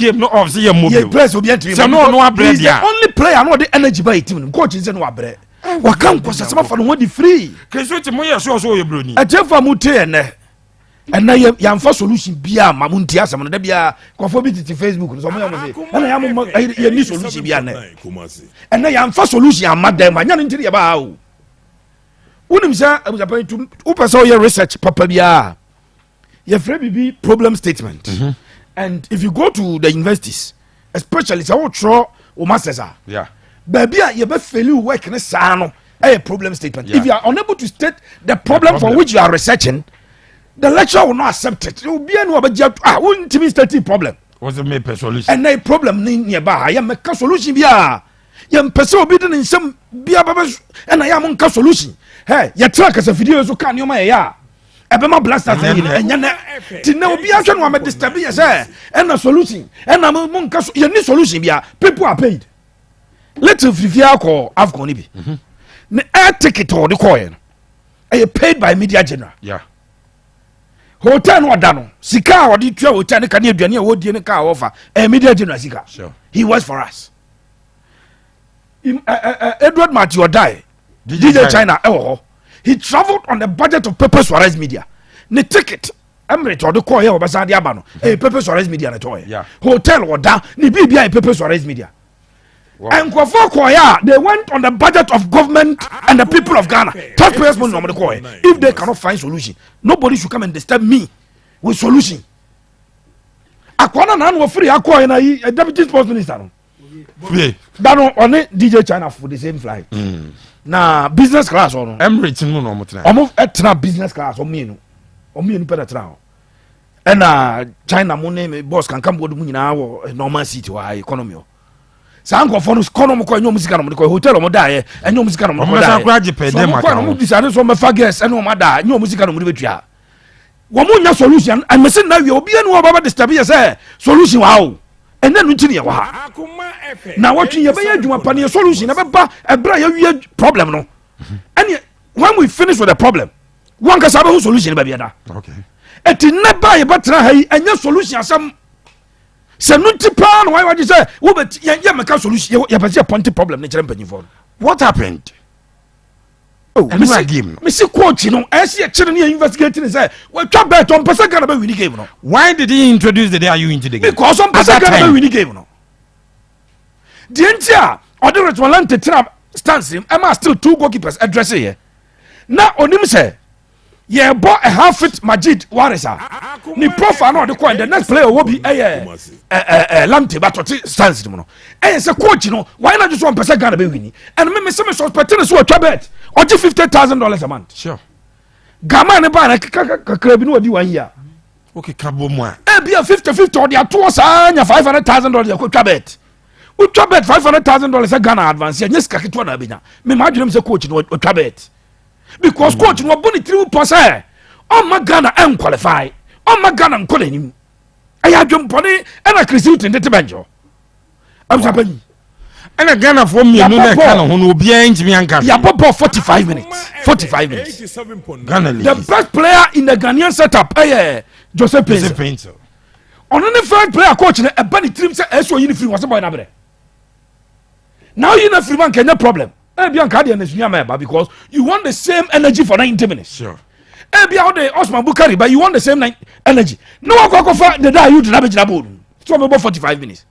Game no off sɛ yɛ mmɔ yɛ bio. Players obi antumi. Sɛ no ɔno abrɛ He is the deɛ a. only player na ɔde energy ba yɛ team no. Coach nsɛ no wabrɛ, waka nkɔsɛsɛm afa no ho adi free. Kristo ti mo yɛ sure sɛ ɔyɛ broni? Ɛtiɛfo a mo te ɛnɛ yɛ yɛnfa solution bia ma mo nti asɛm no da bia kɔfɔ bi tete Facebook no sɛ ɔmo yɛ mo se ɛna yɛ mo ma yɛ ni solution bia. Ɛnɛ yɛnfa solution ama dɛm ma nya ne ntiri yɛ ba ha o. Wonim sɛ abusuapanyin tu wopɛ sɛ ɔyɛ research papa biara, yɛfrɛ biribi problem statement. And if you go to the universities, especially sɛ wotwerɛ wo masters a, baabi a yɛbɛ fail work ne saa no ɛyɛ problem statement. If you are unable to state the problem, for problem. which you are researching, the lecturer will not accept it. Obiara ni wabɛgye ato ah wontumi state problem. Wɔsɛ mepɛ solution. Ɛnɛ problem ne neɛ ba ha, yɛmmɛka solution bi a yɛmpɛ sɛ obi de ne nsɛm bia bɛbɛ so, ɛna yɛ a monka solution. Hɛ, yɛtena kasafidie so ka nneɔma yɛyɛ a ɛbɛma Black Stars Ɛnyɛ ayi no. nnɛ. Ɛnyɛ nɛ nti nɛ obi ahwɛ no wamɛ disturb yɛ sɛ ɛna solution ɛna monka so. Yɛni solution bia. People are paid little. Firifie akɔ AFCON no bi ne air ticket a ɔde kɔɔyɛ no ɛyɛ paid by Media General. Hotel no ɔda no, sika a ɔde tua hotel ne ka ne aduane a wɔdie ne ka a wɔfa ɛyɛ Media General sika. He works for us. Edward Matthew Odai, DJ China ɛwɔ hɔ, he travelled on the budget of Pepe Suarez Media. Ne ticket Emirates ɔde kɔɔ yɛ ɔbɛsan de aba no ɛyɛ Pepe Suarez Media na ɛtɔɔ yɛ. Hotel ɔda ne biribi a yɛ Pepe Suarez Media. Nkurɔfoɔ kɔɔ yɛ a, they went on the budget of government and the people of Ghana, taxpayers' money na wɔde kɔɔ yɛ. If they cannot find solution, nobody should come and disturb me with solution. Akɔɔ na nanu wɔfiri akɔɔ yɛ na yi deputy sports minister no Fie. da no ɔne DJ China for the same flight na business class ɔno. Emirates no na ɔmo tena. Ɔmo ɛtena business class, ɔmo mmienu pɛ na tena hɔ, ɛna China mo ne boss kankan board mu nyinaa wɔ normal seat wɔ ha, economy hɔ. Saa nkɔfoɔ no kɔ no, ɔmo kɔ ɛnyɛ ɔmo sika na ɔmo de kɔ hotel. Ɔmo da yɛ ɛnyɛ ɔmo sika na ɔmo de Ɔmo kɔ da bɛsan yɛ koraa gye pɛ so dɛm ɔmo aka kɔ na ho. ɔmo decide sɛ ɔmo bɛfa guest ɛne ɔmo ada, ɛnyɛ ɔmo sika na ɔmo de bɛtua. Wɔn mo nya solution ɛmɛsi na wie obiara ni wɔn bɛbɛ disturb yɛ sɛ solution wɔ ha o. Ɛnɛ no nti ne yɛ wɔ ha na wɔtwe yɛbɛyɛ adwuma pa ne yɛ solution na bɛba ɛberɛ a yɛwie problem no. Ɛne when we finish with the problem, wɔn kasa bɛho solution no baabi ɛda. Ɛti nnɛ ba a yɛbɛtena ha yi ɛnyɛ solution asɛm. Sɛ no nti paa na wayɛ wagye sɛ wobɛti yɛ mɛka solution, yɛpɛ sɛ yɛ point problem ne kyerɛ mpanyimfoɔ no. What happened? Oh, Ɛno a game no. Mesi coach no ɛsɛ yɛkyere ne yɛ investigate ne sɛ watwa bet, ɔmpɛ sɛ Ghana bɛ win game no. Why did he introduce the Ayew into the game? Because ɔmpɛ At sɛ that Ghana bɛ time. win game no. Deɛ nti a ɔde Richmond Lamptey tena stance mu ɛma still two goalkeepers address yɛ na onim sɛ yɛbɔ a half fit Majid Waris a ne profile na ɔde kɔ, and the next player ɔwɔ bi ɛyɛ ɛ ɛ ɛ Lamptey batɔte stance mu no, ɛyɛ sɛ coach no wɔyɛ na so ɔmpɛ sɛ Ghana bɛ win. Ɛna mímí sɛ mi suspect ne so wɔtwa bet, ɔgye $50,000 a month. Gama ne ba na kakra bi ne wɔdi one year. Wokeka bɔ mu a. Ebi a 50 50 ɔde atoɔ saa nya $500,000. Ɛkɔ twa bet, wotwa bet $500,000 sɛ Ghana advance, ɛnyɛ sika ketewa na abɛnya. Mema adwene mu sɛ coach no ɔtwa bet because coach no ɔbɔ ne tiri mu pɔ sɛ ɔma Ghana ɛn qualify, ɔma Ghana nkɔ n'anim. Ɛyɛ adwempɔne. Ɛna Chris Hughton tete bench hɔ abusapanyi. Ɛna Ghanafoɔ mmienu na ɛka ne ho no, obiara ntumi anka hwee. Yɛabɔ ball 45 minutes, 45 minutes. Ghana The ladies. best player in the Ghanaian setup ɛyɛ Joseph Joseph Paintsil. Paintsil. Ɔno ne first player coach no ɛba ne tirim sɛ ɛsɛ oyi ne firi wɔsɛ bɔyɛ nabrɛ na oyi na firi mu anka ɛnyɛ problem. Ebi anka adeɛ na esuni ama ɛba because you want the same energy for 90 minutes. Ebi a ɔde Osman Bukari, but you want the same energy ne wakɔ akɔfa Dede Ayew de n'abɛgyina bɔɔl no so ɔbɛbɔ 45 minutes.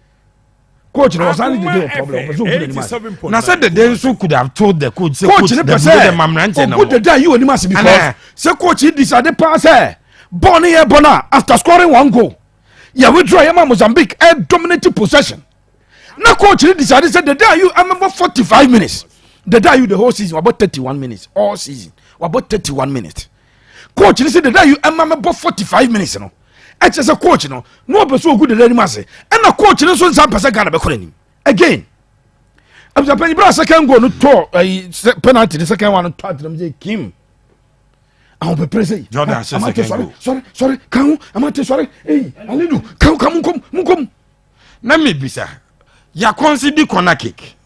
Coach no ɔsan ne Dede wɔ problem, ɔpɛ sɛ ogu n'anim ase. Na sɛ Dede nso could have told the coach sɛ coach ne pɛ dabi sɛ de ma mmeranteɛ na ogu Dede Ayew anim ase because Ana. sɛ coach yi decide paa sɛ bɔɔl ne yɛ bɔ no a, after scoring one goal, yɛ withdraw yɛ ma Mozambique ɛ dominate possession, na coach ni decide sɛ Dede Ayew amɛbɔ 45 minutes. Dede Ayew, the whole season wabɔ 31 minutes. All season wabɔ 31 minutes. Coach ni sɛ Dede Ayew ɛma mɛbɔ 45 minutes no, ɛkyɛ sɛ coach no na ɔpɛ sɛ ogu Dede anim ase. Ɛna coach ni nso nsa mpɛ sɛ Ghana bɛkɔ n'anim again. Abusuapanyin bere a second goal no tɔ ɛyi penalty, the second one no tɔ atenam sɛ kim ahopepere sɛ Jordan ahyɛ Amate second sɔre goal. Sɔre sɔre kan ho Amate sɔre eyi Alidu kan kan munkom munkom. Na mebisa, yɛa concede corner kick.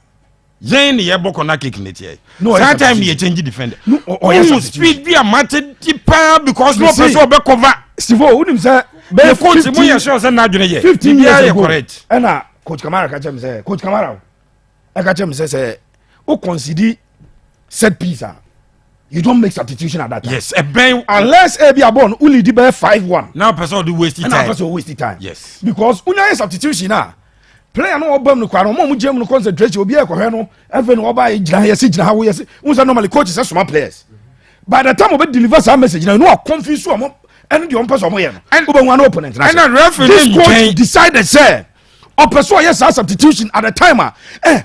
Yɛn ne yɛbɔ corner kick ne tiɛ. No, ɔyɛ Saa time substitution. yɛ change defender. No, ɔyɛ Ohun substitution. speed bi a mate di paa because no Me ɔpɛ see. sɛ ɔbɛ cover. Steve O, wonim sɛ Yɛ bɛyɛ coach mo yɛ 15 sure sɛ n'adwene yɛ. 15 Biribiara years yɛ ago correct. ɛna Coach Kamara ka kyerɛ me sɛ, Coach Kamara o, ɛka kyerɛ me sɛ wo concede set piece a, you don't make substitution at that time. Yes, ɛbɛn. Unless ebi abɔ no wo lead bɛyɛ 5-1. Na ɔpɛ sɛ ɔde waste Ɛna time. apɛ sɛ o waste time. Because wonya yɛ substitution a, player no ɔba mu no kwa no, ɔmo a ɔmo gyina mu no, concentration obi a ɛkɔhwɛ no, ɛfɛ no ɔba yɛ gyina ha, yɛsi gyina ha, wo yɛsi n sɛ normally coach sɛ soma players, by the time ɔbɛ deliver saa message na no wa confuse ɔmo, ɛno deɛ ɔmo pɛ sɛ ɔmo yɛ no, wobɛhu ano opponent na Ɛna referee this ne coach nkyɛn. decided sɛ ɔpɛ so ɔyɛ saa substitution at the time a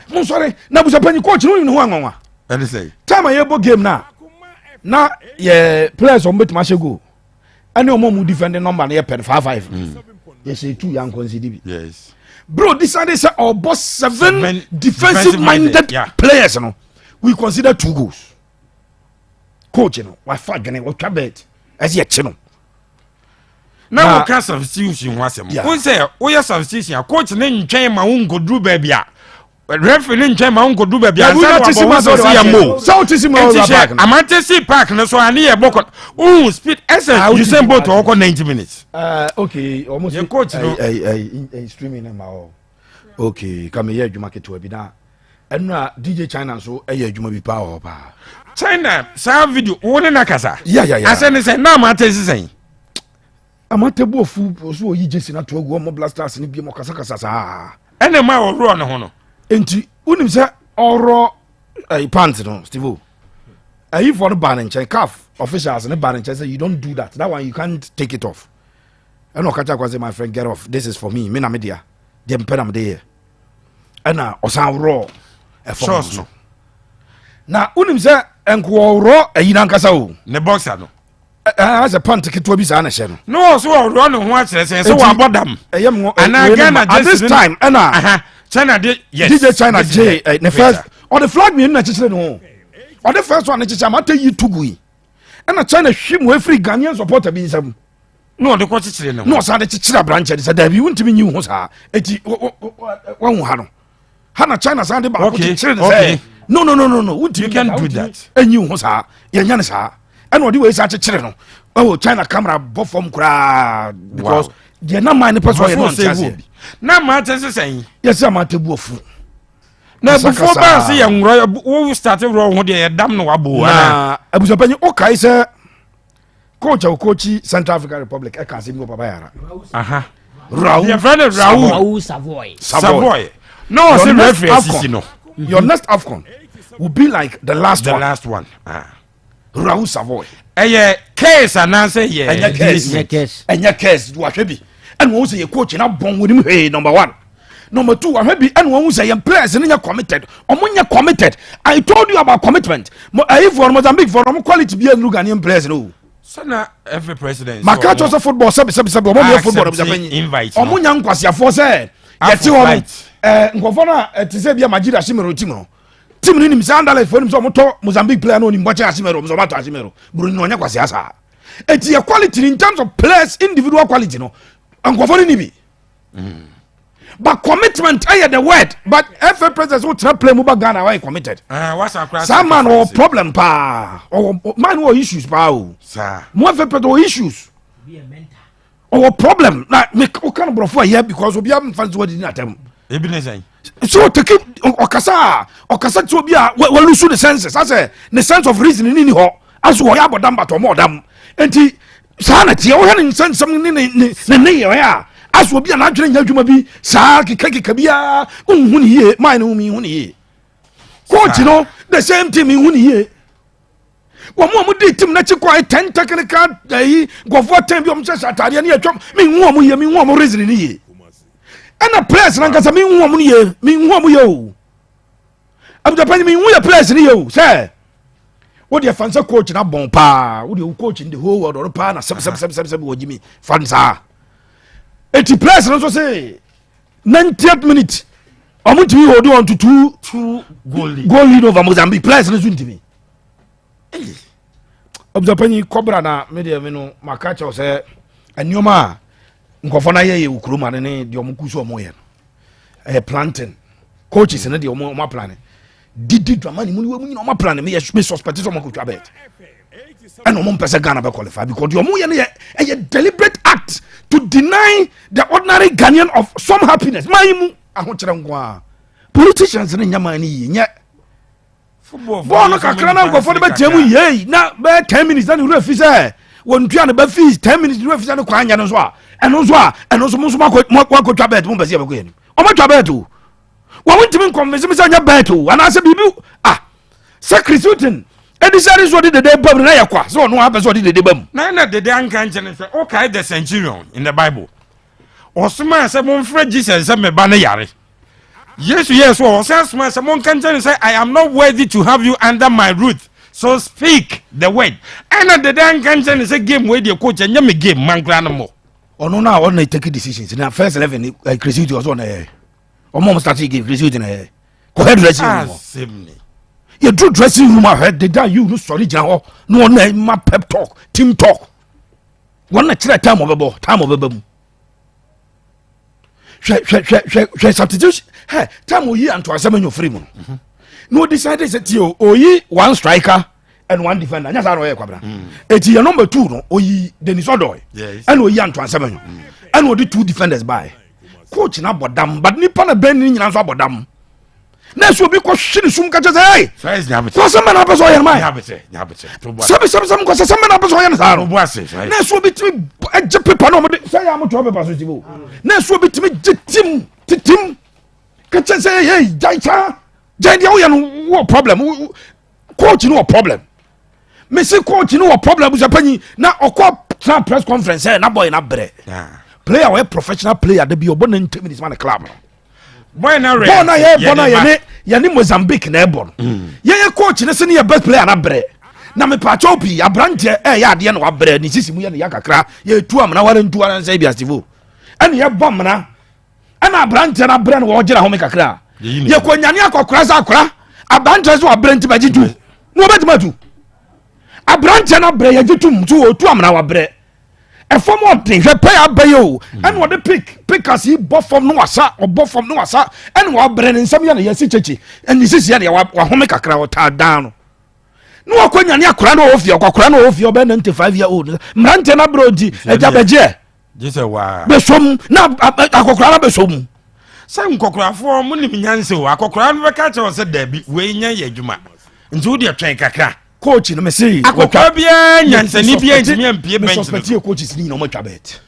mo nsɔre na busapanyi, coach no ne ho anwanwa. Ɛne sɛ Time a yɛbɔ game na yɛ players a ɔmo bɛtumi ahyɛ goal ɛne ɔmo a ɔmo defend number no yɛ pɛ no 5-5, yɛhyɛ two, yɛn concede bi. Bro decided sɛ ɔbɔ seven, Seven defensive minded defensive-minded, yeah. players no, we conceded two goals. Coach no wafa adwene, watwa bet, ɛsɛ yɛkye no. Na woka substitution ho asɛm. Wo sɛ woyɛ substitution a, coach ne ntwɛn ma wo nkɔduru baabi a referee ne ntwɛn ma wo nkɔduru baabi a ansa na wabɔ wo sɛ sɛ yɛ mo. Sɛ wote si ma Nti ɔwura hwɛ park no. Amanté park no so a ne yɛ bɔ kɔ wohu speed Ah, ɛsɛ wote Usain si Bolt park. ɔkɔ 90 minutes. Okay, ɔmo Yɛ coach no- ɛyi streaming ne ma hɔ. Okay, ka meyɛ adwuma ketewa bi na ɛno a DJ China nso ɛyɛ adwuma bi paa wɔ hɔ paa. China saa video wo ne na kasa. Yeah. Asɛ ne sɛ na Amanté sesɛn. Amate bu ofu so, oyi jersey na to agu, ɔmo Blasters ne bi mo kasakasa saa. Ɛna ma ɔworɔ ne ho no. Nti wonim sɛ ɔrɔ ɛyi pant no, Steve O, ɛyifoɔ no baa ne nkyɛn, CAF officials ne baa ne nkyɛn sɛ, "You don't do that, that one you can't take it off." Ɛna ɔka kyerɛ akɔ sɛ, "My friend, get off, this is for me, me na me dea, deɛ mpɛ na me de yɛ." Ɛna ɔsan worɔ ɛfɔm Shorts no. no. Na wonim sɛ nkɔwɔworɔ ɛyi nankasa o. Ne boxer no. Ɛɛ, sɛ pant ketewa bi saa na ɛhyɛ no. Ne wɔ so ɔworɔ ne ho akyerɛ sɛ Enti, wabɔ dam. Ɛyɛ mu Anaa Ghana at this jersey no- time ɛna Aha, China de, yes. DJ China This is gye the ne first picture. ɔde flag mmienu na kyekyere ne ho. Ɔde first one ne kyekyere, Amate yi tugu yi, ɛna China hwi mu efiri Ghanaian supporter bi nsam. Na ɔde kɔ kyekyere ne Na ho. ɔsan de kyekyere aberanteɛ de sɛ dabi, wuntumi nyi wo ho saa, eti wahu ha no ha na China san de baako kyekyere ne sɛ no, no, no, no, no, wuntumi You can't nyɛ saa, do wuntumi that. enyi wo ho saa, yɛnyɛ ne saa. Ɛna ɔde wei saa kyekyere no, ɛwɔ China camera bɔ fam koraa because deɛ na man ne pɛ sɛ ɔyɛ no Ɔfo ɔnte sɛ aseɛ. obi na Amate sesɛn. Yɛsɛ Amate bu afu. Na Kasa abufuo kasa. baa sɛ yɛ nworɔ wo start worɔ wo ho deɛ yɛdam no wabo ana. Na abusuapanyin, wokae sɛ coach a ɔcoachi Central African Republic ɛka asɛm bi wɔ Baba Yara? Aha. Raul. Yɛfrɛ no Raul. Raul Savoy. Savoy na Your ɔsɛ next referee asisi AFCON, no. your next AFCON will be like the last the one. Last one, ah. Raul Savoy. Ɛyɛ case anaasɛ yɛ Ɛnyɛ case. Ɛnyɛ case. Ɛnyɛ case. Wahwɛ bi ɛna wɔn sɛ yɛ coach na bɔn wɔn nim hwee, number one. Number two, wahwɛ bi ɛna wɔn sɛ yɛn players no nyɛ committed, ɔmo nyɛ committed. I told you about commitment. Mo ɛyi for Mozambique for ɔmo quality bi ɛnuru Ghanaian players no. Sɛna FA president Maka kyerɛ sɛ football, sɛbi sɛbi sɛbi, ɔmo yɛ football accept ɛbisa panyin invite no. Ɔmo nya nkwasiafoɔ sɛ yɛte hɔ no. flight. Nkɔfoɔ no a ɛte sɛ bi a Majid Asimero team no, team no nim sɛ Anderlecht foɔ nim sɛ ɔmo tɔ Mozambique player no, onim bɔkyɛ Asimero, ɔmo sɛ ɔmo atɔ Asimero buroni no, ɔnyɛ kwasia saa. Eti yɛ quality in terms of players, individual quality no, nkɔfoɔ no ni bi, but commitment ɛyɛ the word. But FA president wo tena plane mu ba Ghana, wayɛ committed? Ah, wasa koraa. Saa man ɔwɔ problem paa, ɔwɔ man wɔ issues paa o. Saa. Mo FA president ɔwɔ issues, ɔwɔ problem na me ɔka no borɔfo a yɛ because obi amfa nso wadidi n'atɛm. Ebi ne sɛn? So ɔtake ɔkasa a, ɔkasa tí obi a walose ne senses, asɛ ne sense of reason ni ni hɔ, aso wɔyɛ abɔdam but ɔmo ɔdam. Nti saa na teɛ, wɔhwɛ ne nsɛnsɛm ne ne ne ne ne yɛ a, aso obi a n'adwene nyɛ adwuma bi saa, keka biara nhu ne yie. Maa ne ho mi hu ne yie. Coach no, the same thing, mi hu ne yie. Wɔn mu a wɔn di team n'akyi kɔ 10 technical ɛyi nkɔfoɔ 10 bi a wɔn hyɛ ataadeɛ ne yɛ twɛm, mi hu wɔn yie, mi hu wɔn reason ne yie. Ɛna players nankasa, mi hu wɔn yie, mi hu wɔn yie o. Abujapanyin, mi hu yɛ players ne yie o. Sɛ o deɛ fan sɛ coach na bɔn paa, o deɛ o coach in the whole world ɔno paa na sɛbi sɛbi sɛbi sɛbi sɛbi wɔ gyi fan saa. Eti players no nso sɛ 90th minute ɔmo ntumi hold on to two two goal lead. Goal lead over Mozambique, players no nso ntumi. Abusuapanyin, kɔbra na me deɛ me no maka kyɛw sɛ nneɛma a nkɔfɔ no ayɛ yɛ wɔ kurom ane ne deɛ ɔmo ku so ɔmo yɛ no ɛyɛ planting. Coaches no deɛ ɔmo aplan. Didi Dramani mu ne wɔn nyinaa, ɔmo plan me yɛ me suspect sɛ ɔmo akɔtwa bet, ɛna ɔmo mpɛ sɛ Ghana bɛ qualify, because deɛ ɔmo yɛ no yɛ ɛyɛ deliberate act to deny the ordinary Ghanaian of some happiness. Maa yi mu ahokyerɛ nko a politicians ne nyɛ maa ne yie nyɛ bɔɔl no kakra na nkɔfoɔ no bɛtia mu yei na bɛyɛ 10 minutes na ne wura fi sɛ wɔntua ne ba fees, 10 minutes ne wura fi sɛ ne kwan nyɛ no nso a, ɛno nso a, ɛno nso mo nso moakɔtwa bet. Mo mpɛ sɛ yɛbɛkɔ yɛ nim, ɔmatwa bet o. Wɔn ntumi nconvince me sɛ nyɛ bet o, anaasɛ biribi a sɛ Chris Hughton ɛdi sɛ ɛde so ɔde dede ba mu na yɛ kwa sɛ ɔno apɛ sɛ ɔde dede ba mu. Na ɛna dede anka nkyɛn sɛ ɔkae the centurion in the Bible, ɔsomaa sɛ momfrɛ Jesus sɛ meba ne yare. Yesu yɛ so ɔsan somaa sɛ monka nkyɛn sɛ, "I am not worthy to have you under my roof, so speak the word." Ɛna dede anka nkyɛn sɛ game wei deɛ, coach, ɛnyɛ me game mankora no mmɔ. Ɔno na ɔno na take decisions na first 11, Chris Hughton ɔsɔ ɔna yɛ ɔmo start game. Chris Hughton yɛ kɔhɛ dressing room hɔ. Asɛm ni. Yɛduru dressing room a, hwɛ, deda yiw no sɔre gyina hɔ na ɔna ma pep talk, team talk. Wɔn na kyerɛ time ɔbɛbɔ, time ɔbɛba mu. Hwɛ, hwɛ, hwɛ, hwɛ, hwɛ substitution. Hɛ, time oyi Antoine Semenyo firi mu no na o decide sɛ tie o, oyi one striker and one defender. Nyɛ saa na ɔyɛ kwabra eti yɛ number two no, oyi Denis Odoi ɛna oyi Antoine Semenyo ɛna ɔde two defenders baa. Coach na abɔ dam, but nipa na bɛn ni nyinaa nso abɔ dam na ɛsɛ obi kɔ hwe ne sum kakyɛ sɛ ɛy Fɛs nyabetɛ. Kɔsɛm bɛ na apɛ sɛ ɔyɛ no ma yɛ. Nyabetɛ, nyabetɛ to bo ase. Sɛbi, sɛbi, sɛbi, nkɔsɛ sɛm bɛ na apɛ sɛ ɔyɛ no saa to no bo ase fɛs. Na ɛsɛ obi tumi gye pepa na ɔmode sɛ yɛ amotwerɛ pepa so tibo, na ɛsɛ obi tumi gye tim titim kakyɛ sɛ ɛyɛ gyae saa, gyae deɛ woyɛ no, wɔ problem. Coach no wɔ problem. Mesi coach no wɔ problem. Abusa panyin na ɔkɔ tena press conference sɛ na boy na brɛ. Player wɔyɛ professional player de bi ɔbɔ 90 minutes ma ne club no. Boy na rɛ. Bɔɔl na yɛ bɔ na yɛne Mozambique na ɛbɔ no, yɛyɛ coach ne se ne yɛ best player na brɛ na mepaakyɛw pii. Aberanteɛ ɛyɛ adeɛ na wabrɛ ne sisi mu yɛ ne ya kakra. Yɛtu amena ware ntu ara nsɛ bi asefo ɛne yɛbɔ amena ɛna aberanteɛ no abrɛ no, wɔgyina home kakra. Yɛyi ne yɛkɔ nyane akɔkora sɛ akora aberanteɛ sɛ wabrɛ nti bɛgye tu na wɔbɛtumi atu aberanteɛ no abrɛ. Yɛgye tum so wɔtu amena wabrɛ, ɛfam ɔden. Hwɛ pɛ abɛyɛ o, ɛna ɔde pick pickers yi bɔ fam no wasa, ɔbɔ fam no wasa, ɛna wabrɛ ne nsɛm yɛ no yɛsi kyekye ɛne sisi yɛ no yɛ wahome kakra. Ɔtaa dan no na wakɔ nyane akora no ɔwɔ fie, ɔkɔkora no ɔwɔ fie, ɔbɛyɛ 95 year old. Mmeranteɛ no abrɛ nti agya bɛgyeɛ. Gye sɛ waa. Bɛsom na akɔkora no bɛsom. Sɛ nkɔkorafoɔ mo nim nyansa o, akɔkora no bɛka kyerɛ wo sɛ daabi, wei nyɛ yɛ adwuma nti wodeɛ twɛn kakra. Coach no mese Akɔkora biara nyansani biara ntumi ampie bench no so. Suspect yɛ coaches ni nyina ɔmo atwa bet.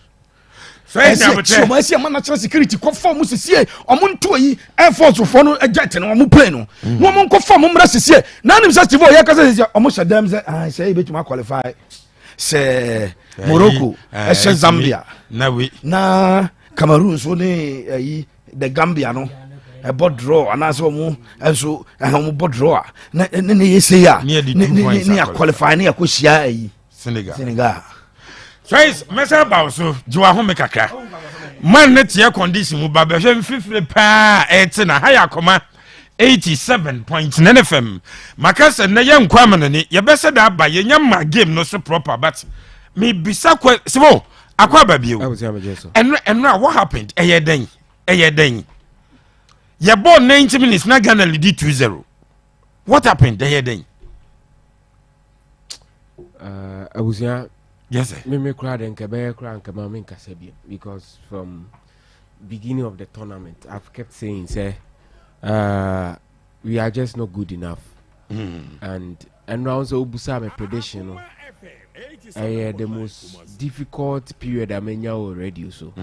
Fɛs ɛsɛ nyabetɛ. ɔmo ɛsɛ ɛma national security kɔfa ɔmo sisie, ɔmo nto ayi air force foɔ no jet no, ɔmo plane no na ɔmo nkɔfa ɔmo mmra sisie. Na anim sɛ Steve ɔyɛ kasa sisie, ɔmo hyɛ dɛm sɛ ah, sɛ ebetumi aqualify sɛ Morocco ɛhyɛ Zambia na wei na Cameroon nso ne ɛyi the Gambia no ɛbɔ draw, anaasɛ ɔmo nso ɛhɛn ɔmo bɔ draw a na ne yɛ se a Ne yɛde ne two ne points ne yɛ qualify ne yɛ kɔ hyia ɛyi Senegal. Senegal. Fɛs mɛsɛ ba wo so gye wahome kakra man ne teɛ condition mu ba bɛhwɛ mfifire paa ɛte na ha yɛ Akɔma 87.9 FM. Maka sɛ nnɛ yɛnkɔ amanani, yɛbɛsɛ da aba yɛnya ma game no so proper, but mebisa kɔ sibo akɔ aba bio. Abusua, megye so. Ɛno a, what happened? Ɛyɛ dɛn, ɛyɛ dɛn yɛbɔɔ 90 minutes na Ghana lead 2-0? What happened? Ɛyɛ dɛn? Abusua, Yes sir. Me koraa de nka ɛbɛyɛ koraa nka ma menkasa bio, because from beginning of the tournament I've kept saying sɛ we are just not good enough. And ɛno a sɛ wobusaa me prediction no, ɛyɛ the most difficult period a manya wɔ radio so,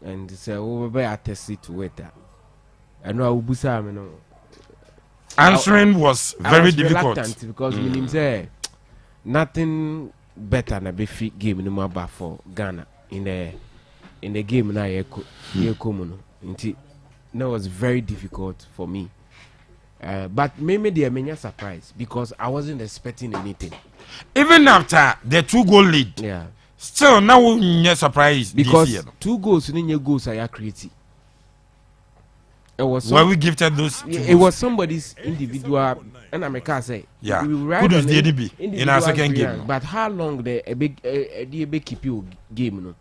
and sɛ wobɛbɛ attest to it a, ɛno a wobusaa me no, Answering was I very was difficult. Reluctant because menim sɛ nothing better na bɛfi game no mu aba for Ghana in the game na yɛkɔ mu no. Nti that was very difficult for me, but me deɛ, menya surprise because I wasn't expecting anything. Even after the two goal lead, still na wo nyɛ surprise this because year no. Two goals no nyɛ goals a yɛ create. It was Were we gifted those two It goals? Was somebody's individual ɛna meka sɛ we will ride Kudus on deɛ ni bi in our individual second game brilliance, no. but how long the ebe ɛde ebe keep you game no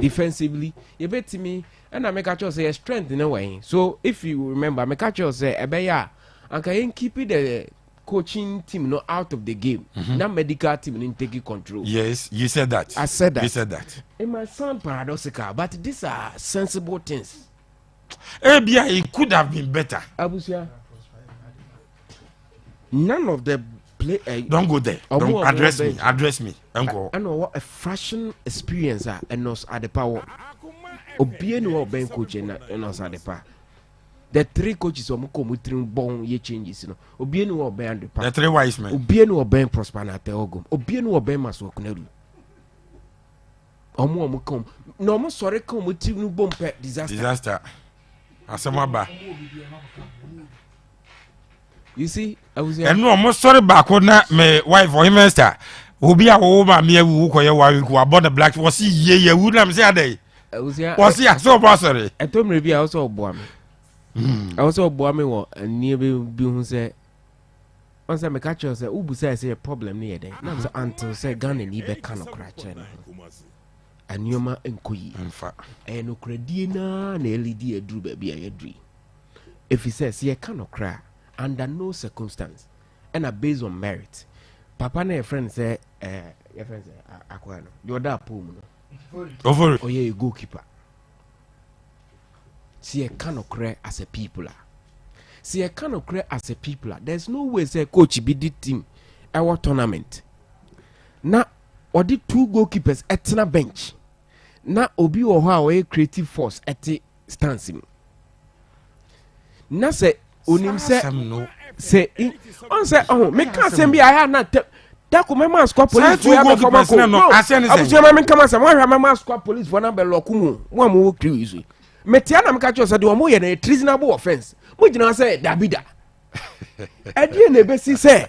defensively, yɛbɛtumi ɛna meka kyerɛ sɛ yɛ strength ne wɔ. So if you remember, meka kyerɛ sɛ ɛbɛyɛ a Anka yɛn keep the coaching team no out of the game na medical team no take control. Yes, you said that. I said that. You said that. It might sound paradoxical, but these are sensible things. Ebia it could have been better. Abusua, none of the play. Don't go there. Ɔmo Don't a ɔmo address me. bench. Address me. Nkɔ. Ɛna ɔwɔ a fraction experience a Enos Adepa wɔ. Obie ni wɔ ɔbɛn coach ɛna Enos Adepa. The three coaches ɔmo kɔ ɔmo tirim bɔn yɛ changes no, obie ni wɔ ɔbɛn Adepa. The three wise men. Obie ni wɔ ɔbɛn Prosper Narteh Ogum. Obie ni wɔ ɔbɛn Maxwell Konadu. Ɔmo ka ɔmo na ɔmo sɔre ka ɔmo tirim bɔn pɛ, disaster. Disaster. Asɛm aba. You see, abusua. Ɛnu ɔmo sɔre baako na me wife ɔhemester obi a wɔwɔ maame awu kɔyɛ one week wabɔ ne black, wɔsi yie yɛ wu nam sɛ adɛ. Abusua. Wɔsi asɛ ɔbɔ asɔre. Ɛtɔ mmerɛ bi a ɛwɔ sɛ ɔboa me, ɛwɔ sɛ ɔboa me wɔ nneɛma bi ho sɛ ɔn sɛ meka kyerɛ wo sɛ wobusa sɛ yɛ problem no yɛ dɛn nam sɛ until sɛ Ghana ni bɛka no kora kyerɛ no ho, nneɛma nkɔ yie. Nfa. Ɛyɛ nokoradie naa na ɛledi aduru baabi a yɛaduru yi, ɛfiri sɛ sɛ yɛka nokora a, under no circumstance ɛna based on merit papa no yɛfrɛ no sɛ yɛfrɛ no sɛ akoa no deɛ ɔda apɔ mu no. Ofori. Ɔyɛ a goalkeeper. Sɛ yɛka nokorɛ as a people a, sɛ yɛka nokorɛ as a people a, there's no way sɛ coach bi di team ɛwɔ tournament na ɔde two goalkeepers ɛtena bench na obi wɔ hɔ a ɔyɛ creative force ɛte stance mu na sɛ onim sɛ Asɛm no. Sɛ ɔn sɛ ɔho meka asɛm bi a ayɛ ana tɛ dako mɛma asukwa police two fo yɛ abɛfɔ ma goalkeepers ko no, asɛm ne sɛn? Abusua, ma menkama sɛ moahwɛ mɛma asukwa police fo no abɛlɔko mu mo a mowɔ crew yi so yi, metea na meka kyerɛ sɛ deɛ ɔmo yɛ no yɛ treasonable offence. Mogyina hɔ sɛ dabi da, ɛdeɛ na ɛbɛsi sɛ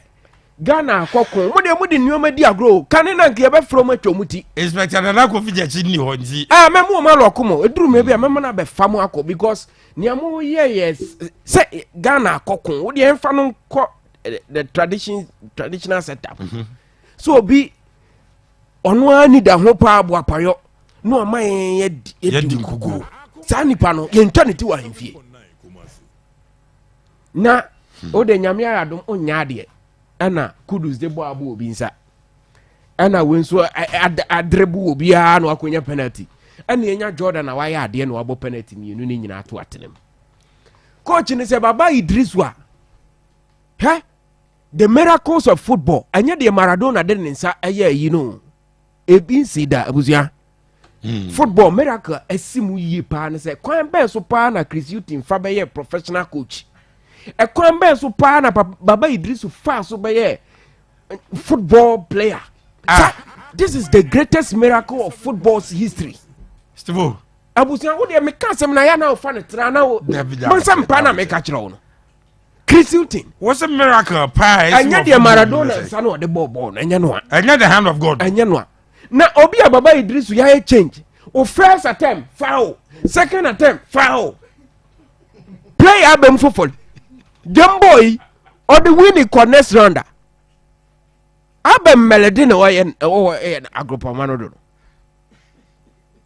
Ghana akɔko mo deɛ mode nneɔma di agorɔ o. Kane na nka yɛbɛfrɛ mo atwa mu ti. Inspector Nana Kofi Gyakye ni hɔ nti. Ah, mɛmo ɔmo alɔko mo ɛduru mmerɛ bi a mɛma no abɛfa mo akɔ because nea moyɛ yɛ sɛ Ghana akɔko wo deɛ ɛmfa no nkɔ the traditional setup so obi ɔno ara ni da ho paa boapayɔ na ɔma yɛn yɛdi yɛdi nkuguo. nkuguo. Saa nipa no yɛntwa ne ti wɔ ahemfie na o de Nyame ayɛ adom ɔnya adeɛ ɛna Kudus de bɔ abo obi nsa ɛna wei nso adere bo obiara na wakɔnya penalty, ɛna yɛnya Jordan na wayɛ adeɛ na wabɔ penalty mmienu ne nyinaa to atenem. Coach ne sɛ Baba Idrisu a hɛ, the miracles of football, ɛnyɛ deɛ Maradona de ne nsa ɛyɛ ayi no, ebi nsi da. Abusua, football miracle ɛsi mu yie paa ne sɛ kwan bɛn so paa na Chris Hughton fa bɛyɛ professional coach? Ɛkwan bɛn so paa na Baba Idrisu fa so bɛyɛ football player? Ah. This is the greatest miracle of football's history. Steve. Abusua, wo deɛ meka asɛm na yɛ na wofa no tra na wo Dabi, dabi, mansa mpa na dabi. Meka kyerɛ wo no, Chris Hughton. Wɔsɛ miracle paa ɛsi ɛnyɛ wɔ deɛ football mu Maradona no sɛ. nsa na ɔde bɔɔ bɔɔl no, ɛnyɛ no a. Ɛnyɛ the hand of God. Ɛnyɛ no a na obi a Baba Idrisu yɛayɛ change o, first attempt foul, second attempt foul, player abɛm foforɔ game boy yi ɔde win kɔ next round a abɛm mɛlɛde na ɔyɛ ɔwɔ ɛyɛ agropama no do no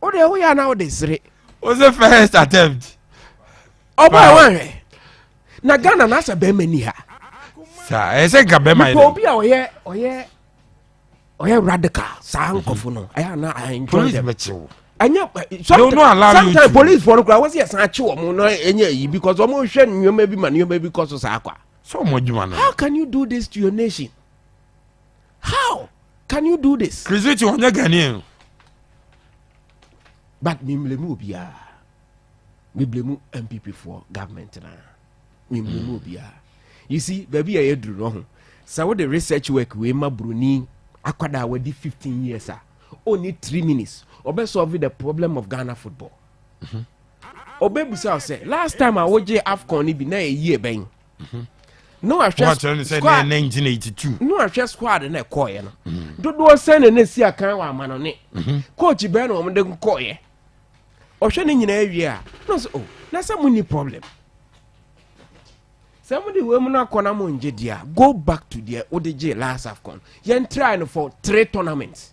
o de woyɛ ana wode sere. Wɔsɛ first attempt. Ɔbɔ a Foul. wanhwɛ na Ghana na asɛ bɛrima ni ha. Saa ɛyɛ sɛ nka bɛrima yɛ Nipa dɛ. obi a ɔyɛ radical saa nkɔfo no ɛyɛ ana I enjoy Police them. bɛkye wo. Ɛnyɛ. They will not allow you Sometimes to. police fɔ no koraa wɔsi yɛ san akye wɔn na ɛnyɛ yi because wɔn hwɛ nneɛma bi ma nneɛma bi kɔ so saa kwa. Sɛ ɔmo adwuma no. How can you do this to your nation? How can you do this? Chris Hughton ɔnyɛ Ghanaian. But mi blame obiara, mi blame NPP for government na mi blame obiara. You see, baabi a yɛduru no ho sɛ wode research work wei ma buroni akwadaa a wadi 15 years a only 3 minutes ɔbɛ solve the problem of Ghana football. Ɔbɛbusa wo sɛ last time a wogye AFCON no bi na ɛyie bɛn na Wɔn akyerɛ no wahwɛ sɛ squad ne 1982. Na wahwɛ squad na ɛkɔɔyɛ no dodoɔ sɛn na ne si akan wɔ ama no ne coach bɛn na wɔn de nkɔɔyɛ. Ɔhwɛ ne nyinaa wie a na ɔsɛ oh, na sɛ mo ni problem sɛ mo de wei mu no akɔ na mo ngye deɛ a, go back to deɛ wode gye last AFCON. Yɛn try no for three tournaments.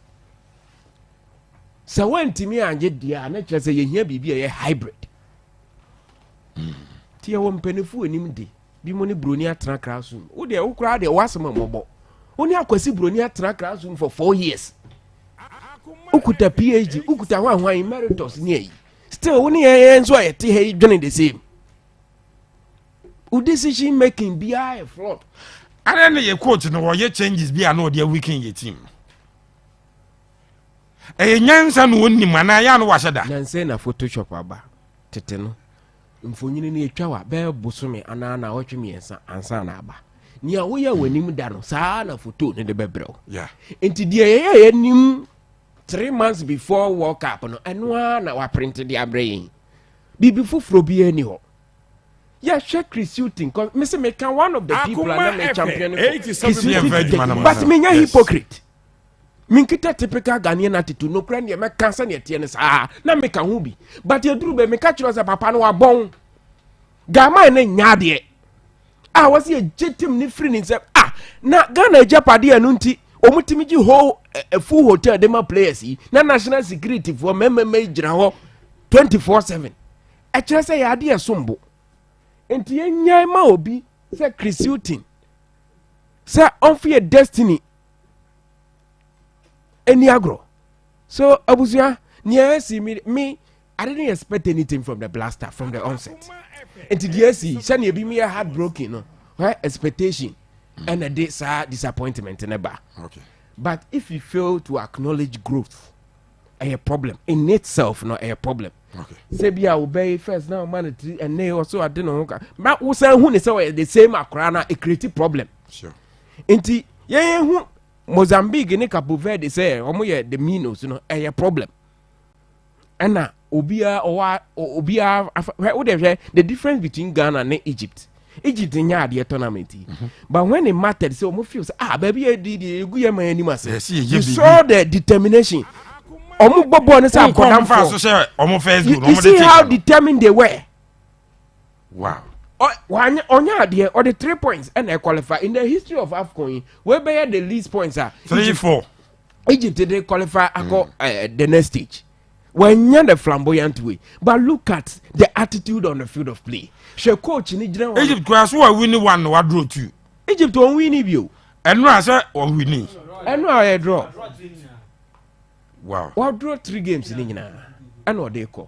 Sɛ woantumi angye deɛ a, na kyerɛ sɛ yɛhia biribi a ɛyɛ hybrid. Nti yɛwɔ mpanimfoɔ anim de. Bi mo ne broni atena classroom. Wo deɛ wo koraa deɛ w'asɛm mmɔbɔ. Wo ne Akwasi broni atena classroom for 4 years. Wokuta PhD, wokuta hwan hwan, emeritus ne ayi. Still wo ne yɛn nso a yɛte ha yi dwene the same. Wo decision making biara yɛ flawed. Adɛn ne yɛ coach no wɔyɛ changes bi a na ɔde aweaken yɛ team? Ɛyɛ nyansa na wɔnim anaa yɛ a no wahyɛ da? Nansɛ na Photoshop aba. Tete no, mfonyini no yɛtwa wa bɛyɛ bosome anaa naawɔtwe 3 ansa na aba. Nea woyɛ w'anim da no saa na photo no de bɛbrɛ wo. Nti deɛ yɛyɛ yɛnim 3 months before World Cup no, ɛno ara na waprint de abrɛ yɛn. Biribi foforɔ biara ni hɔ. Yɛhwɛ Chris Hughton kɔ mese meka one of the people a na me champion for Chris Hughton, but menya hypocrite, menkita typical Ghanaian attitude. Nokorɛ neɛ mɛka sɛneɛ teɛ no saa na meka ho bi, but ɛduru bɛ meka kyerɛ sɛ papa no wabɔn Ghana no nya adeɛ a wɔsi egye team ne firi ne nsam ah, na Ghana agyapadeɛ no nti wɔn timi gye whole full hotel de ma players yi na national security foɔ mɛmɛmɛ yi gyina hɔ 24/7. Ɛkyerɛ sɛ yɛ adeɛ som bo, nti yɛnyan ma obi sɛ Chris Hughton sɛ ɔnfo yɛ destiny ani agorɔ. So abusua, nea ɛsi mi, I didn't expect anything from the Blaster from the onset. Nti deɛ ɛsi sɛnea ebi mi yɛ heartbroken no, wɛ expectation ɛna de saa disappointment ne ba. But if you fail to acknowledge growth, ɛyɛ problem in itself no, ɛyɛ problem. Sɛ bi a wobɛyi first na ɔma no tiri, ɛnɛ ɔso ade ne ho ka ma wosan hu ne sɛ ɔyɛ the same akora na ɛcreate problem. Nti yɛn hu Mozambique ne Cape Verde sɛ ɔmo yɛ the minnows no, ɛyɛ problem. Ɛna obiara ɔwɔ obiara afa hwɛ, wo de hwɛ the difference between Ghana ne Egypt. Egypt nya adeɛ tournament yi, but when it mattered sɛ ɔmo feel sɛ ah, baabi yɛ di di egu yɛ man anim ase, you saw the determination. Ɔmo bɔ bɔɔl ne sɛ akɔdanfo. So ɔmo first goal, you see how determined they were. Wow. Ɔnyɛ adeɛ, ɔde 3 points ɛna ɛqualify. In the history of AFCON yi, wey bɛyɛ the least points a three four Egypt de qualify akɔ the next stage. Wɔnyɛ the flamboyant way, but look at the attitude on the field of play. Hwɛ coach ni gyina hɔ. Egypt kura so wa win one na wa draw two. Egypt wɔn win bi o. Ɛnu a sɛ wɔn win. Ɛnu a ɔyɛ draw. Wa draw three games ni nyinaa ɛna ɔde kɔ.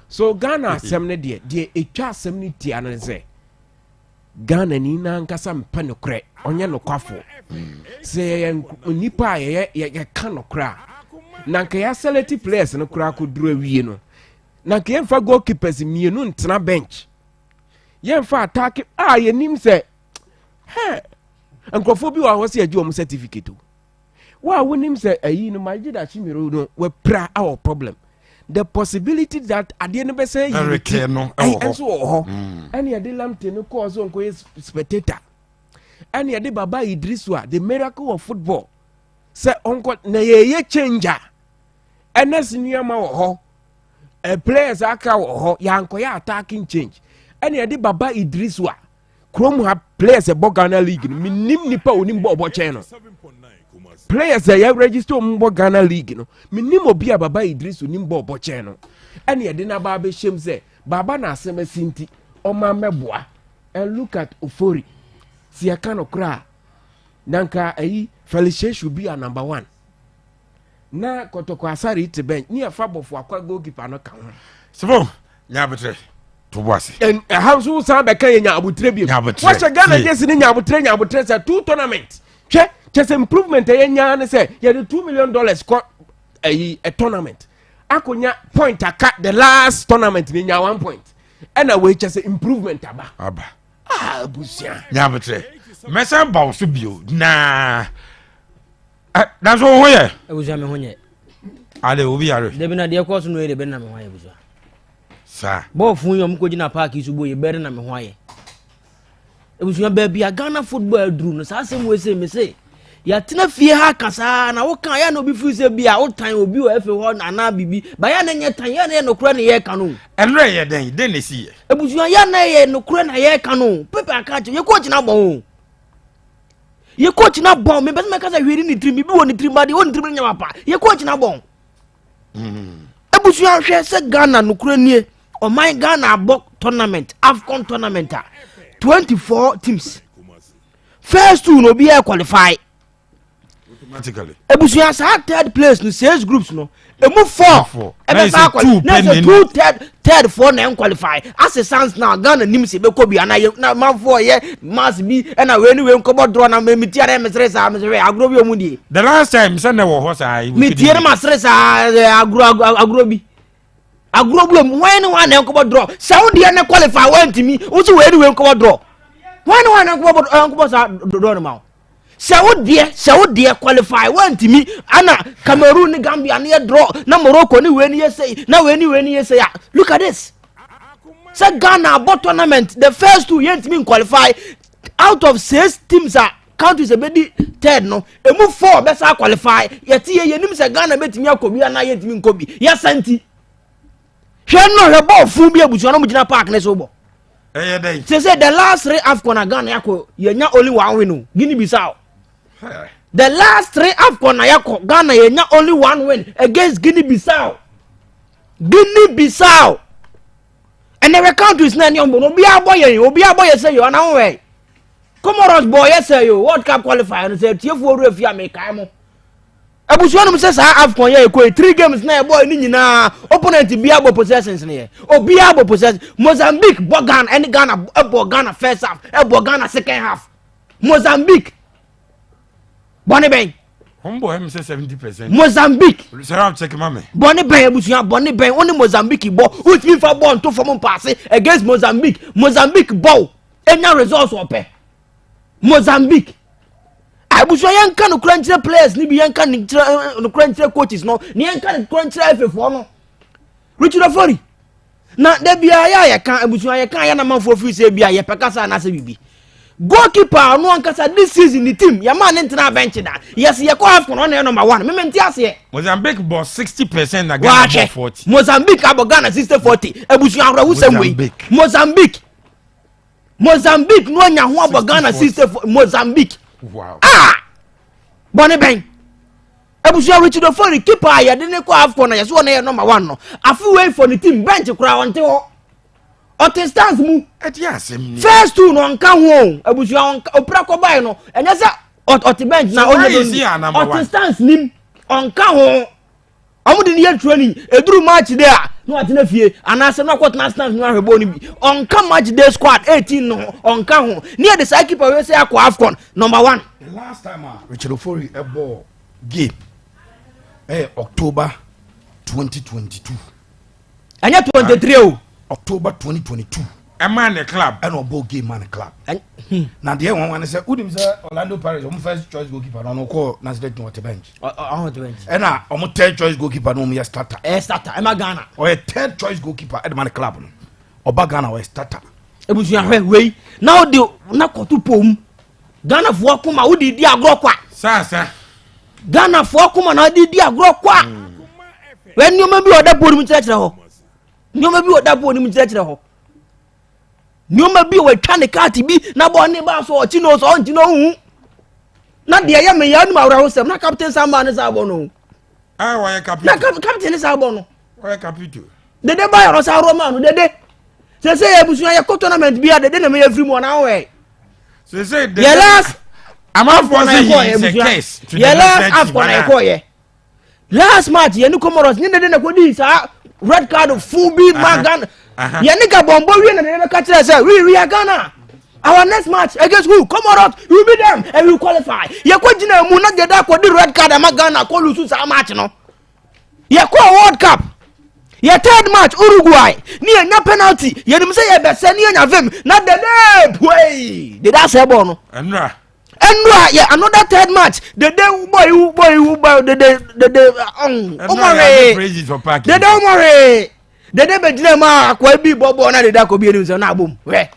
So Ghana asɛm no deɛ, deɛ etwa asɛm no tia no sɛ Ghana ni n'ankasa mpɛ nokorɛ, ɔnyɛ nokwafo. Sɛ yɛyɛ nipa a yɛyɛ yɛka nokorɛ a, na nka yɛaselect players no koraa kɔduru awie no, na nka yɛmfa goalkeepers mmienu ntena bench, yɛmfa attack a yɛnim sɛ hɛ nkurɔfoɔ bi wɔ hɔ sɛ yɛgye wɔn certificate o. Wo a wonim sɛ ayi no Majid Ashimeru no wapira awɔ problem, the possibility that adeɛ no bɛsɛ yi ne ti ɛnso wɔ hɔ. Ɛne yɛde Lamptey no kɔɔ so nkɔyɛ spectator, ɛne yɛde Baba Idrisu a the miracle of football sɛ ɔnkɔ na yɛyɛ change a ɛnɛ si nneɛma wɔ hɔ ɛ players aka wɔ hɔ, yɛankɔyɛ attacking change. Ɛne yɛde Baba Idrisu a kurom ha players ɛbɔ Ghana League no, menim nipa a onim bɔ ɔbɔ kyɛn no. Players a yɛ register wɔn bɔ Ghana League no, menim obi a Baba Idrisu nim bɔ ɔbɔ kyɛn no. Ɛne yɛde n'aba abɛhyɛm sɛ baba na asɛm asi nti ɔma mɛboa. And look at Ofori. Si yɛka no koraa na nka ayi Felicia should be a number one na Kɔtɔkɔ Asare te bench ne yɛfa bɔfo akwa goalkeeper no ka ho. Sibon nyabotrɛ to bo ase. Ɛha nso san bɛka yɛ nya abotrɛ bi. Wɔhyɛ Ghana jersey ne nya abotrɛ, nya abotrɛ sɛ two tournament. Hwɛ, kyɛ sɛ improvement ɛyɛ nyaa ne sɛ yɛde $2 million kɔ ɛyi a tournament akonya point aka. The last tournament ne nya 1 point, ɛna wei kyɛ sɛ improvement aba. Aba. Ah, abusua. Nyabotrɛ, mɛsɛn ba wo so bio na nanso wo ho yɛ. Abusua, me ho nyɛ. Ade obi yare. Dabi, na deɛ kɔɔ so no yɛ de bɛ na me ho ayɛ, abusua. Saa. Bɔɔl fun yi ɔmo kɔ gyina park yi so bɔ yi bɛrɛ na me ho ayɛ, abusua. Baabi a Ghana football aduru no, saa asɛm wo ese me se yɛatena fie ha kasaa na woka yɛ na obi firi sɛ bi a wotan obi wɔ efe hɔ anaa bibi ba yɛ na nyɛ tan yɛ na yɛ nokorɛ na yɛka no. Ɛnurɛ yɛ dɛn dɛn na esi yɛ. Abusua, yɛ na yɛ nokorɛ na yɛka no. Pepe aka kyerɛ yɛ coach na bɔn o, yɛ coach na bɔn. Mepɛ sɛ mɛka sɛ hwee ne tirim bibi wɔ ne tirim ba deɛ wɔ ne tirim no nyɛ papa. Yɛ coach na bɔn. Abusua, hwɛ sɛ Ghana nokorɛ nie, ɔman Ghana abɔ tournament, AFCON tournament a 24 teams, first two no obiara qualify Automatically. Ebusua, saa third place no, six groups no emu four Four. ɛbɛsa Na yɛ sɛ akɔ two na pɛ sɛ na two third four na ɛnqualify. As it stands now, Ghana nim sɛ ɛbɛkɔ bi ana yɛ na manfoɔ yɛ mass bi ɛna wei ne wei nkɔbɔ draw na mɛ tia na mesere saa, mesere agorɔ bi ɔmu die. The last time sɛ na wɔ hɔ saa. Metie no, masere saa ɛ, agorɔ agorɔ bi, agorɔ bi ɔmu wɔn ne wɔn na ɛnkɔbɔ draw. Sɛ wo deɛ ne qualify, wɔntumi wo sɛ wei ne wei nkɔbɔ draw, wɔn ne wɔn na ɛnkɔbɔ saa draw no ma wo. Sɛ wo deɛ qualify, wɔntumi ana Cameroon ne Gambia ne yɛ draw na Morocco ne wei ne yɛ sei na wei ne wei ne yɛ sei a, look at this, sɛ Ghana abɔ tournament, the first two yɛntumi qualify. Out of six teams a countries ebedi third no emu, four bɛsa qualify. Yɛte yɛ yɛnim sɛ Ghana bɛtumi akɔ bi anaa yɛntumi nkɔ bi. Yɛsa nti hwɛ no, hwɛ bɔɔl fun bi, abusua no mo gyina park ne so bɔ. Ɛyɛ dɛ. Sɛ the last three AFCON na Ghana yakɔ, yɛnya only one win o, Guinea Bissau. The last three AFCON na yakɔ, Ghana yɛnya only one win against Guinea Bissau. Guinea Bissau ɛnɛ wɛ countries na ɛne ɔmbɔ no, obiara bɔ yɛn, obiara bɔ yɛ sɛ yɛ ɔna ho wɛ Comoros bɔ yɛ sɛ yɛ World Cup qualifier no sɛ tiefoɔ owurɛ fi amekae mo. Abusua nom sɛ saa AFCON yɛ ɛkɔ yi, three games na ɛbɔ ne nyinaa, opponent biara bɔ possessions ne yɛ, obiara bɔ possession. Mozambique bɔ Ghana ɛne Ghana ɛbɔ Ghana first half, ɛbɔ Ghana second half. Mozambique bɔne bɛn? Wɔn bɔ ɛmu sɛ 70%. Mozambique. Sɛ check ma mi. Bɔne bɛn, abusua? Bɔne bɛn? Wo ne Mozambique bɔ, wotumi fa bɔɔl nto fam mpaase against Mozambique. Mozambique bɔ enya results ɔpɛ Mozambique. Abusua, yɛnka nokora nkyerɛ players ni bi, yɛnka nokora nkyerɛ coaches no, ne yɛnka nokora nkyerɛ efefoɔ no. Richard Ofori na da biara yɛ a yɛka, abusua, yɛka yɛ namanfoɔ firi sɛ bi a yɛpɛ kasa anaasɛ biribi. Goalkeeper a ɔno ankasa this season ne team yɛmaa ne ntena bench da, yɛsɛ yɛkɔ AFCON, ɔno yɛ number one. Meme nte aseɛ. Mozambique bɔ 60% na Ghana bɔ wahwɛ 40. Mozambique abɔ Ghana 60-40. Abusua, awerɛhosɛm wei. Mozambique. Mozambique, Mozambique no anya ho abɔ Ghana 60-40. 60 Mozambique. Ah, bɔne bɛn, abusua? Richard Ofori, keeper a yɛde ne kɔ AFCON na yɛsɛ wɔn yɛ number one no, afe wei for ne team bench koraa ɔnte hɔ, ɔte stands mu. Ɛdi asɛm ni. First two no ɔnka ho o, abusua. Ɔnka opira kɔbae no, ɛnyɛ sɛ ɔte bench na So why ɔnyɛ is he our number ɔte one? Stands nim, ɔnka ho. Ɔmo de ne yɛ training, eduru match day a na watena fie anaasɛ na ɔkɔtena stands no ahwɛ bɔɔl no bi. Ɔnka match day squad 18 no ho, ɔnka ho. Ne yɛ de saa keeper wei sɛ akɔ AFCON number one. The last time a Richard Ofori ɛbɔ game ɛyɛ October 2022. Ɛnyɛ 23 o. October 2022. Ɛma ne club. Ɛna ɔbɔ game ma ne club. Ɛn Na deɛ wɔn wɔn sɛ wonim sɛ Orlando Pirates ɔmo first choice goalkeeper no, ɔno kɔɔ national team, ɔte bench. Ɔhɔn te bench. Ɛna ɔmo third choice goalkeeper no, ɔmo yɛ starter. Ɛyɛ starter ɛma Ghana. Ɔyɛ third choice goalkeeper ɛde ma ne club no, ɔba Ghana ɔyɛ starter. Ebusua, hwɛ wei na wode na kɔto pom, Ghanafoɔ koma wode di agorɔ kwa. Saasa. Ghanafoɔ koma na wode di agorɔ kwa. Wɛ nneɛma bi wɔ ɔda pɔ no mu kyerɛkyerɛ hɔ, nneɛma bi wɔ ɔda pɔ no mu kyerɛkyerɛ hɔ, nneɛma bi wɔ atwa ne kaati bi na bɔ ne ba so ɔkyi no sɛ ɔnkyi no ɔhu na deɛ ɛyɛ me yɛ anum awerɛho sɛm na captain samba ne saa bɔ no. A wɔyɛ na capito. Captain ne saa bɔ no. Wɔyɛ capito. Dede ba yɔrɔ sa arɔ ma no dede sɛ yɛ abusua yɛ kɔ tournament bi a dede na meyɛ firi mu ɔna awɛ. Sese de. Yɛ last Amanfoɔ AFCON na sɛ yɛkɔɔ he yɛ is a abusua. curse to the Yɛ last national team. AFCON na Ana? yɛkɔɔ yɛ last match yɛ ne Comoros ne dede na kɔdi saa red card fun bi ma Ghana. Yɛ ne Gabon bɔ wie na dede bɛka kyerɛ sɛ we are Ghana, our next match against who? Comoros, we beat them and we qualify. Yɛkɔ gyina mu na dede akɔdi red card ama Ghana kɔ lose saa match no. Yɛkɔ World Cup, yɛ third match Uruguay ne yɛnya penalty, yɛnim sɛ yɛbɛsɛ ne yɛnya vim na dede puei, dede asɛ bɔɔ no. Ɛnura. Ɛnura yɛ another third match, dede bɔ iwu bɔ iwu bɔ dede dede Ɛnura yɛ ɔmɔre praises for park. Dede ɔmɔre, dede bɛ gyina mu a akɔa bi bɔ bɔɔl na dede akɔ bi anim sɛ ɔna abom hwɛ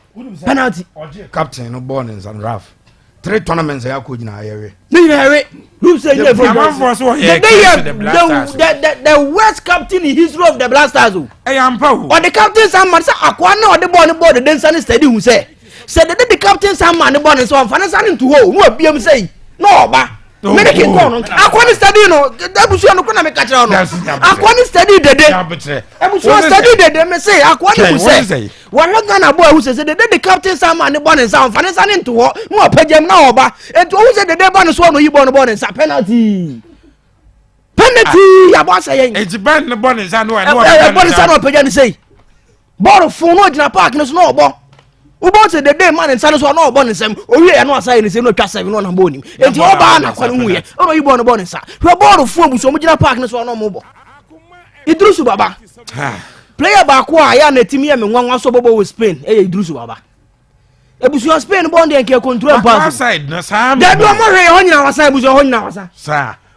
penalty. Ɔgye captain no bɔɔ ne nsa no, raf three tournaments a yɛakɔ nyinaa yɛwe. Ne nyinaa yɛwe group stage yɛ firi. Amanfoɔ so wɔyɛ dede curse yɛ to the Black Stars. The worst captain in history of the Black Stars o. Ɛyɛ ampa o. Ɔde captain sama sɛ akoa na ɔde bɔɔl ne bɔɔl dede nsa ne steady hu sɛ dede de captain sama ne bɔɔl ne nsa, ɔnfa ne nsa ne nto hɔ o, na wabiem sɛ yi na ɔba. Mene kinkɔn no akɔ ne study no abusua no kɔ na meka kyerɛ no akɔ ne study dede abusua study dede me se akɔ ne mu sɛ wɔhwɛ Ghana bɔ ahu sɛ sɛ dede de captain sama ne bɔ ne nsa ɔmfa ne nsa ne nto hɔ na ɔpɛgyam na ɔba enti ɔhu sɛ dede ba ne so ɔno yi bɔ no bɔ ne nsa penalty penalty yabɔ asɛ yɛn enti ban ne bɔ ne nsa no ɛbɔ ne nsa na ɔpɛgya ne sɛi Bɔɔl fon no ɔgyina park no so na ɔbɔ. Wobɔ sɛ dede ma ne nsa no so na ɔbɔ ne nsam. Owie yɛ no asa yɛ ne nsam na ɔtwa sɛbi na ɔnam bɔɔl nim. Enti ɔbaa na akwa no hu yɛ. Ɛna ɔyi bɔɔl no bɔɔ ne nsa. Hwɛ bɔɔl fon abusu ɔmo gyina park no so na ɔmo bɔ. Idrusu Baba. Player baako a yɛ a na ɛtumi yɛ me nwanwa so bɔbɔ wɔ Spain ɛyɛ Idrusu Baba. Ebusua Spain bɔɔl deɛ nkɛ control mpa so. Dabi ɔmo hwɛ yɛ hɔ nyina wasa ebusua hɔ nyina wasa.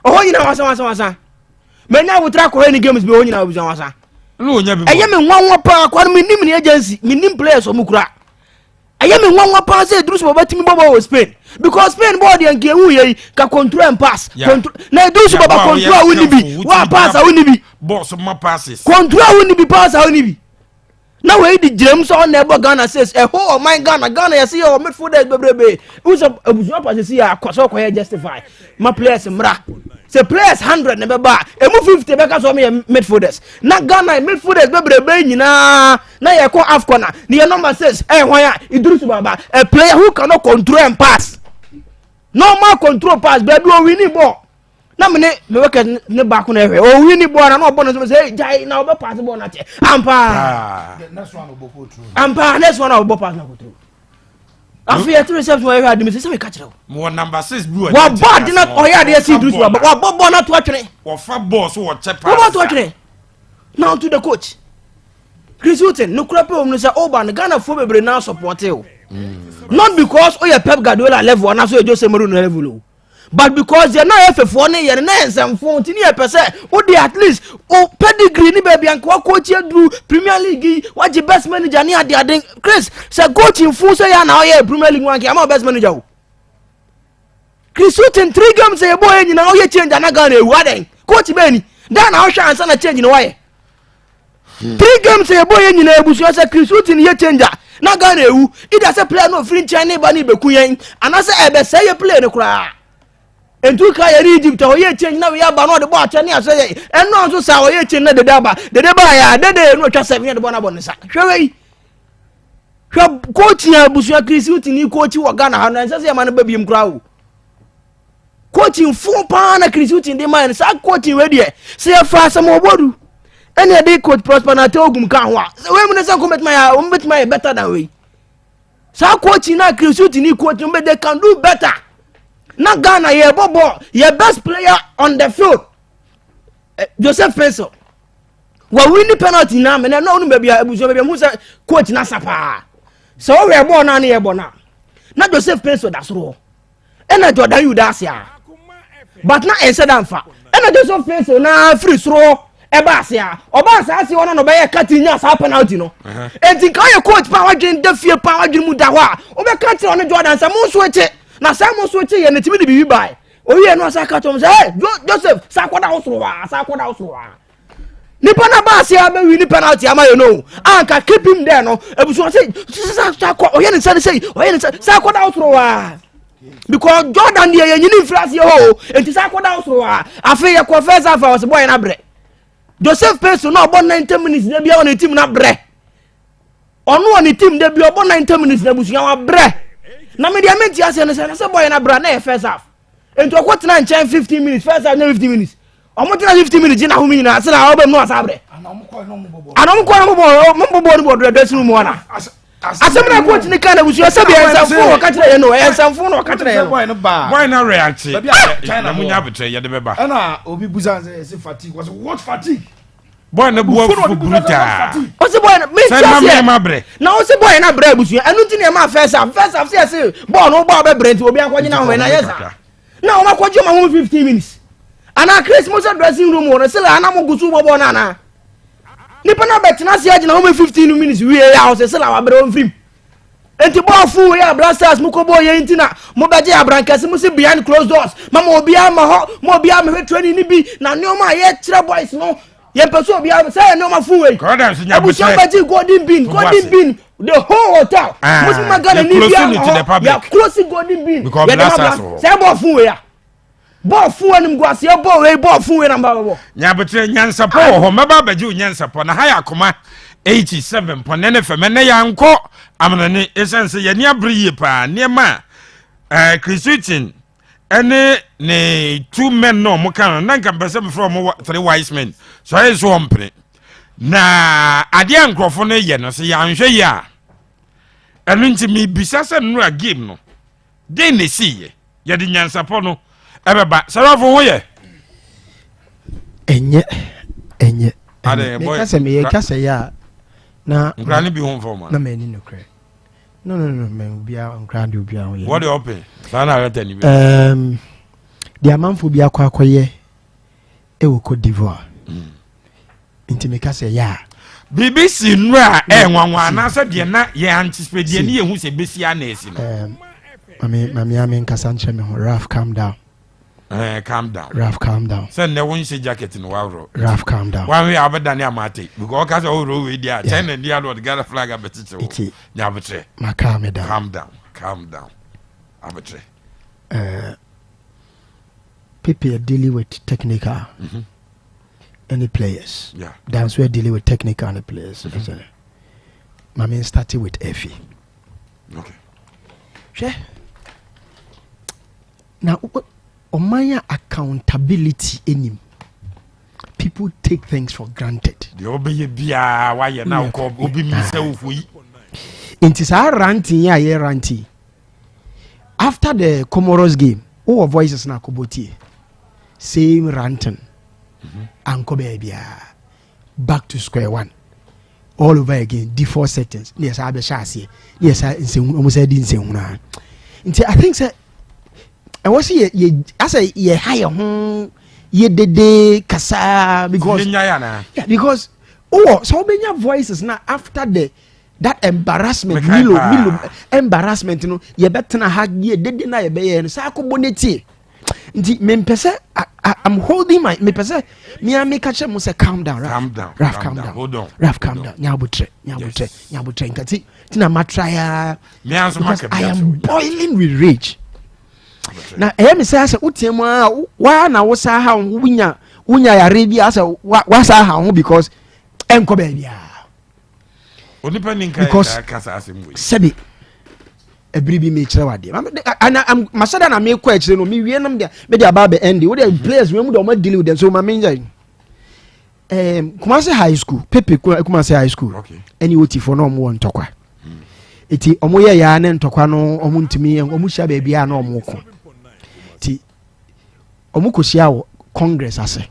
Ɔhɔ nyina wasa wasa wasa. Manya abotra kɔhwɛ ne games bi hɔ nyina abusua wasa. Ɛyɛ me nwanwa paa kwa no menim ne agency menim players ɔmo kura. Ɛyɛ me nwanwa paa sɛ Idris Baba tumi bɔbɔ wɔ Spain because Spain bɔɔ deɛ nka ehu yɛ yi ka control and pass. Yeah. Control na Idris Baba control a wonni bi wa pass a wonni bi. Control a wonni bi pass a wonni bi. Na wei di gyina mu sɛ ɔna ɛbɔ Ghana sɛ ɛho ɔman Ghana Ghana yɛsɛ yɛ wɔ midfielders bebrebe n sɛ abusua pa sisi yɛ akɔ sɛ ɔkɔyɛ justify ma players mmra sɛ players 100 na ɛbɛba a emu 50 bɛka sɛ ɔmo yɛ midfielders na Ghana midfielders bebrebe nyinaa na yɛkɔ AFCON a ne yɛ number 6 ɛyɛ hwan a Idrisu Baba a player who cannot control and pass normal control pass baabi owini ball na mene me workers ne baako na ɛhwɛ owi ni bɔɔl na na ɔbɔ no nso sɛ gyae na ɔbɛ paase bɔɔl na kyɛ ampa ampa next one a ɔbɔ paase na kotoro afei ɛte reception wɔyɛ hwɛ adi mi sɛ sɛ meka kyerɛ wo wɔ number six bi wɔ wɔbɔ ade na ɔyɛ adeɛ si idris wabɔ wɔbɔ bɔɔl na to atwene wɔfa bɔɔl so wɔkyɛ paase wɔbɔ to atwene now to the coach Chris Hughton no kura pɛ wɔm no sɛ ɔba no Ghana foɔ bebree na support o not because ɔyɛ Pep Guardiola level anaasɛ ɔyɛ Jose Mourinho level o but because deɛ na ɛfɛfoɔ ne yɛ no na yɛ nsɛmfo nti ne yɛpɛ sɛ wode at least o pedigree ne baabi anka wakɔkyi aduru Premier League yi wagye best manager ne adeade. Chris sɛ coaching fo sɛ yɛ ana ɔyɛ Premier League mu anka ama best manager o. Chris Hughton 3 games sɛ yɛbɔ yɛ nyinaa ɔyɛ change ana Ghana ewu adɛn coach bɛɛ ni dan na ɔhwɛ ansa na change na wayɛ 3 games sɛ yɛbɔ yɛ nyinaa ebusua sɛ Chris Hughton yɛ change a na Ghana ewu ida sɛ player no ofiri nkyɛn ne ba ne beku yɛn anaasɛ ɛbɛsɛ yɛ play no koraa ntu ka yɛ ne Egypt a ɔyɛ change na wɔyɛ aba na ɔde bɔ akyɛ ne ahyɛ yɛ ɛno nso saa ɔyɛ change na dede aba dede ba yɛ a dede no atwa sɛ yɛ de bɔ n'abɔ ne nsa hwɛ wei hwɛ coach yɛn abusua Chris Hughton ni coach wɔ Ghana ha no ɛnsɛ sɛ yɛma no ba biem koraa o. Coaching fo paa na Chris Hughton de maa no saa coaching wei deɛ sɛ yɛfa asɛm ɔbɔdu ɛne ɛde coach Prosper na Ogum ka ho a wei mu ne sɛ nko bɛtumi ayɛ wɔn bɛtumi ayɛ better than wei saa coaching na Chris Hughton ni coaching bɛ they can do better na Ghana yɛ bɔ ball yɛ best player on the field Joseph Pencil wɔ win penalty na mɛ na ɔno baabi a ebusua baabi a mu sɛ coach na sa paa sɛ ɔwɛ bɔɔl naa ne yɛ bɔ na na Joseph Pencil da soro hɔ. Ɛna Jordan Yu da ase a but na ɛnsɛ da nfa ɛna Joseph Pencil na firi soro hɔ ɛba ase a ɔba saa ase hɔ no na ɔbɛyɛ kati nya saa penalty no eti nka ɔyɛ coach paa wadwene da fie paa wadwene mu da hɔ a ɔbɛka kyerɛ ɔne Jordan sɛ mo nso ekye na saa mo nso ekye yɛ ne timi de biribi bae owie no asa ka kyerɛ ɔmo sɛ hey Joseph saa akɔda wo soro hɔ a saa akɔda wo soro hɔ a nipa na ba ase abɛwi ni penalty ama yɛ no anka keep him there no ebusua sɛ sɛ sɛ akɔ ɔyɛ ne nsa ne sɛ ɔyɛ ne nsa sɛ akɔda wo soro hɔ a because Jordan deɛ yɛ nyini nfiri aseɛ hɔ o nti sɛ akɔda wo soro hɔ a afei yɛ kɔ first half a ɔsɛ bɔɔl yɛ n'abrɛ Joseph Peso na ɔbɔ 90 minutes na bia wɔ ne team n'abrɛ ɔno wɔ ne team da bi ɔbɔ 90 minutes na abusua wabrɛ na me deɛ mente aseɛ no sɛ na sɛ bɔɔl yɛ n'abrɛ na yɛ first half nti ɔkɔ tena nkyɛn 15 minutes first half na 15 minutes ɔmo tena 15 minutes gyina home nyinaa sɛ na ɔbɛm no asa abrɛ ana ɔmo kɔ na ɔmo bɔ ɔmo bɔ no bɔ dɔ dressing room ana asɛm na coach ne kan na abusua sɛ bi ɛnsɛmfo na ɔka kyerɛ yɛn no ɛnsɛmfo na ɔka kyerɛ yɛn no boy na react na mo nya abotire yɛde bɛba ɛna obi busa sɛ ɛsɛ fatigue wɔsɛ what fatigue boy na bu afu brutal ɔsɛ boy na me sɛ na me ma brɛ na ɔsɛ boy na brɛ abusua ɛno nti na ɛma first half first half sɛ ɛsɛ bɔɔl no bɔɔl bɛ brɛ nti obi akɔgye na ahomɛ na yɛ saa na wɔn akɔgye wɔn ahome 15 minutes ana Chris mo sɛ dressing room wɔ no sɛ la ana mo gu so bɔ bɔɔl no ana nipa na bɛtena ase agyina home 15 minutes wie yɛ a ɔsɛ sɛ la wabrɛ wɔn firim nti bɔɔl fun wei a Black Stars mo kɔ bɔɔl yɛ nti na mo bɛgye abrankɛse mo si behind closed doors ma ma obiara ma hɔ ma obiara mehwɛ training ni bi na nneɛma a yɛkyerɛ boys no yɛn pɛ so obiara sɛ yɛ nneɛma fun wei abusua bɛgye golden bean golden bean the whole hotel mo si ma Ghana ni biara ma hɔ yɛ close golden bean yɛ de ma Black sɛ bɔɔl fun wei a. Bɔɔl fun anim gu aseɛ, bɔɔl wei, bɔɔl fun wei na mba bɛbɔ. Nyabotrɛ, nyansapɔ wɔ hɔ. Mɛba abɛgye wo nyansapɔ na ha yɛ Akoma 87 pɔnɛ ne fam. Ɛnɛ yɛankɔ amanane ɛsiane sɛ yɛne abere yie paa. Nneɛma a Chris Hughton ɛne ne two men na ɔmo ka no, na nka mpɛ sɛ mefrɛ ɔmo three wise men so, ɔyɛ nso ɔmpene na adeɛ a nkurɔfo no yɛ no sɛ yɛanhwɛ yie a. Ɛno nti mebisa sɛ nnora game no, den na ɛsiiɛ? Yɛde nyansapɔ no ɛbɛba. Sɛrɛfo ho yɛ. Ɛnyɛ. Ade, boy, meka sɛ meyɛ kasa yɛ a na nkura no bi ho mfɔm a na m'ani nokorɛ. No, no, no, mɛ obiara nkura de obiara ho yɛ. Wɔde ɔpɛ saa na arɛta ni bi. Deɛ amanfoɔ bi akɔ akɔyɛ ɛwɔ Cote d'Ivoire nti meka sɛ yɛ a Biribi si nnura a ɛyɛ nwanwa anaasɛ deɛ na yɛ anticipate, deɛ ne yɛhu sɛ bɛsi a na ɛsi no. Mame ame nkasa nkyerɛ me ho. Raf, calm down. Calm down. Raf, calm down. Sɛ nnɛ wonhyɛ jacket no, waworɔ. Raf, calm down. Wahwe a wobɛdane amate because ɔka sɛ woworɔ wei deɛ a, China ni ano ɔde Ghana flag abɛkyekyere wo. Iti. Nyabotrɛ. Ma calm me down. Calm down, calm down, abotrɛ. Pepe are dealing with technical any players. Dance we are dealing with technical any players. Mame starting with Efi. Hwɛ na ɔman a accountability anim, people take things for granted. Deɛ wobɛyɛ biaa wayɛ na wokɔ obi mi sɛ wohoi. Nti saa ranting yi a yɛ ranting after the Comoros game, wowɔ voices na akɔbɔ tie, same ranting ankɔ baabiaa, back to square one all over again, default settings ne yɛ saa bɛhyɛ aseɛ ne yɛ saa nsɛnhunu, ɔmo sɛ di nsɛnhunu a. Nti I think sɛ ɛwɔ sɛ yɛ asɛ yɛ ha yɛ ho yɛ dede kasaa because yɛnyae anaa? Yeah, because wowɔ sɛ wobɛnya voices na after the that embarrassment Mekae Milo paa. Milo embarrassment no, yɛbɛtena ha yɛ dede na yɛbɛyɛ no saa akɔbɔ ne tie. Nti mempɛ sɛ I'm holding my, mepɛ sɛ mea meka kyerɛ mo sɛ calm down, Raf. Calm down, Raf, calm calm down. down. Hold on. Raf, calm down. Nyabotrɛ, nyabotrɛ. Nyabotrɛ nka ti na ma try a Mea nso because maka bi I akyerɛ am wo. boiling with rage. Abotrɛ. Na ɛyɛ me sɛ asɛ woteɛ mu a waa na wo saa ha wo ho, wonya yare bi asɛ wa saa ha wo ho because ɛnkɔ baabiaa. Onipa ni nka Because- yɛ ka saa asɛm wei. Sɛbi, ɛbiri bi mekyerɛ w adeɛ mahyɛ da na mekɔ akyire no, mewie nom deɛ mede aba abɛ ɛnde wode players wei mu deɛ ɔma deal with them so ma menyɛ Kumase High School, Pepe Kumase High School ɛne otifoɔ na ɔmo wɔ ntɔkwa. Eti ɔmo yɛ yaa ne ntɔkwa no, ɔmo ntumi, ɔmo hyia baabi a na ɔmo ko ti ɔmo kɔ hyia wɔ congress ase.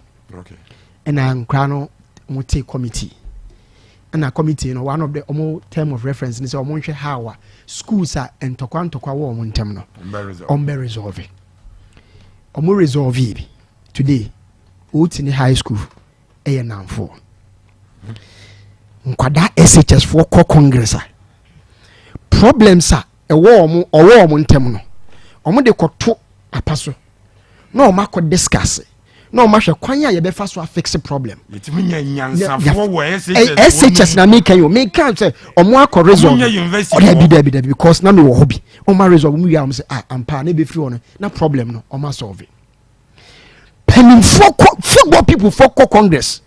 Ɛna nkora no ɔmo te committee, ɛna committee no, one of the ɔmo term of reference ni sɛ ɔmo nhwɛ how a schools a ntɔkwa ntɔkwa wɔ ɔmo ntɛm no Ɔmbɛ resolve. ɔmo bɛ resolve. Ɔmo resolve yi bi today, Otini High School ɛyɛ namfoɔ nkwadaa SHS foɔ kɔ congress a problems a ɛwɔ ɔmo ɔwɔ ɔmo ntɛm no, ɔmo de kɔto apa so na ɔmo akɔ discuss na ɔmo ahwɛ kwan a yɛbɛfa so afix problem. Yɛtumi nya nyansafoɔ wɔ SHS. SHS. Na meka yi o, meka sɛ ɔmo akɔ resolve. Ɔmo nyɛ university Ɔdabi. hɔ. Dabi, because na mi wɔ hɔ bi. Ɔmo resolve, ɔmo wia, ɔmo sɛ ah, ampa na ebi firi hɔ no na problem no ɔmo asolve. Mpanimfoɔ kɔ, football people foɔ kɔ congress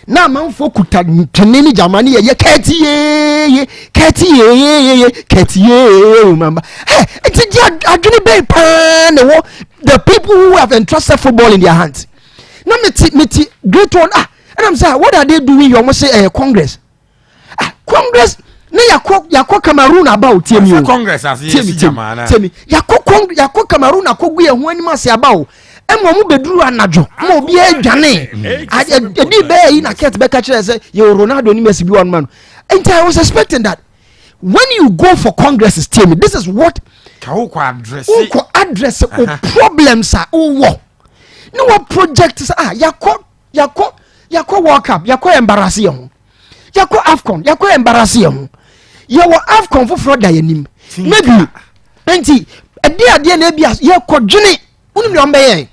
na amanfoɔ kuta ntwene ne gyama ne yɛyɛ kɛɛti yeeye, kɛɛti yeeyeye, kɛɛti yeeye mamba ɛ. Nti di adwene bɛyi paa na ɛwɔ the people who have entrusted football in their hands. Na mete great one ah, ɛnam sɛ, what are they doing here? Ɔmo sɛ ɛyɛ congress. Ah, congress ne yakɔ Cameroon aba o, tie mi o. Sɛ congress ase tie mi yɛsi tie mi gyama ana? Tie mi, yakɔ kong yakɔ Cameroon akɔgu yɛn ho anim ase aba o, ɛma ɔmo bɛduru anadwo ma obiara dwane. Ɛdi bɛyɛ yi na Kurt bɛka kyerɛ sɛ yɛwɔ Ronaldo ne Messi bi wɔ no ma no. Nti I was expecting that when you go for congresses, tie me, this is what ka wokɔ address. Wokɔ address o problems a wowɔ ne wɔ project sɛ ah, yakɔ World Cup, yakɔ embarrass yɛn ho, yakɔ AFCON, yakɔ embarrass yɛn ho, yɛwɔ AFCON foforɔ da yɛn nim maybe. Nti ɛde adeɛ na ebi a yɛkɔ dwene wonim deɛ ɔmbɛyɛ.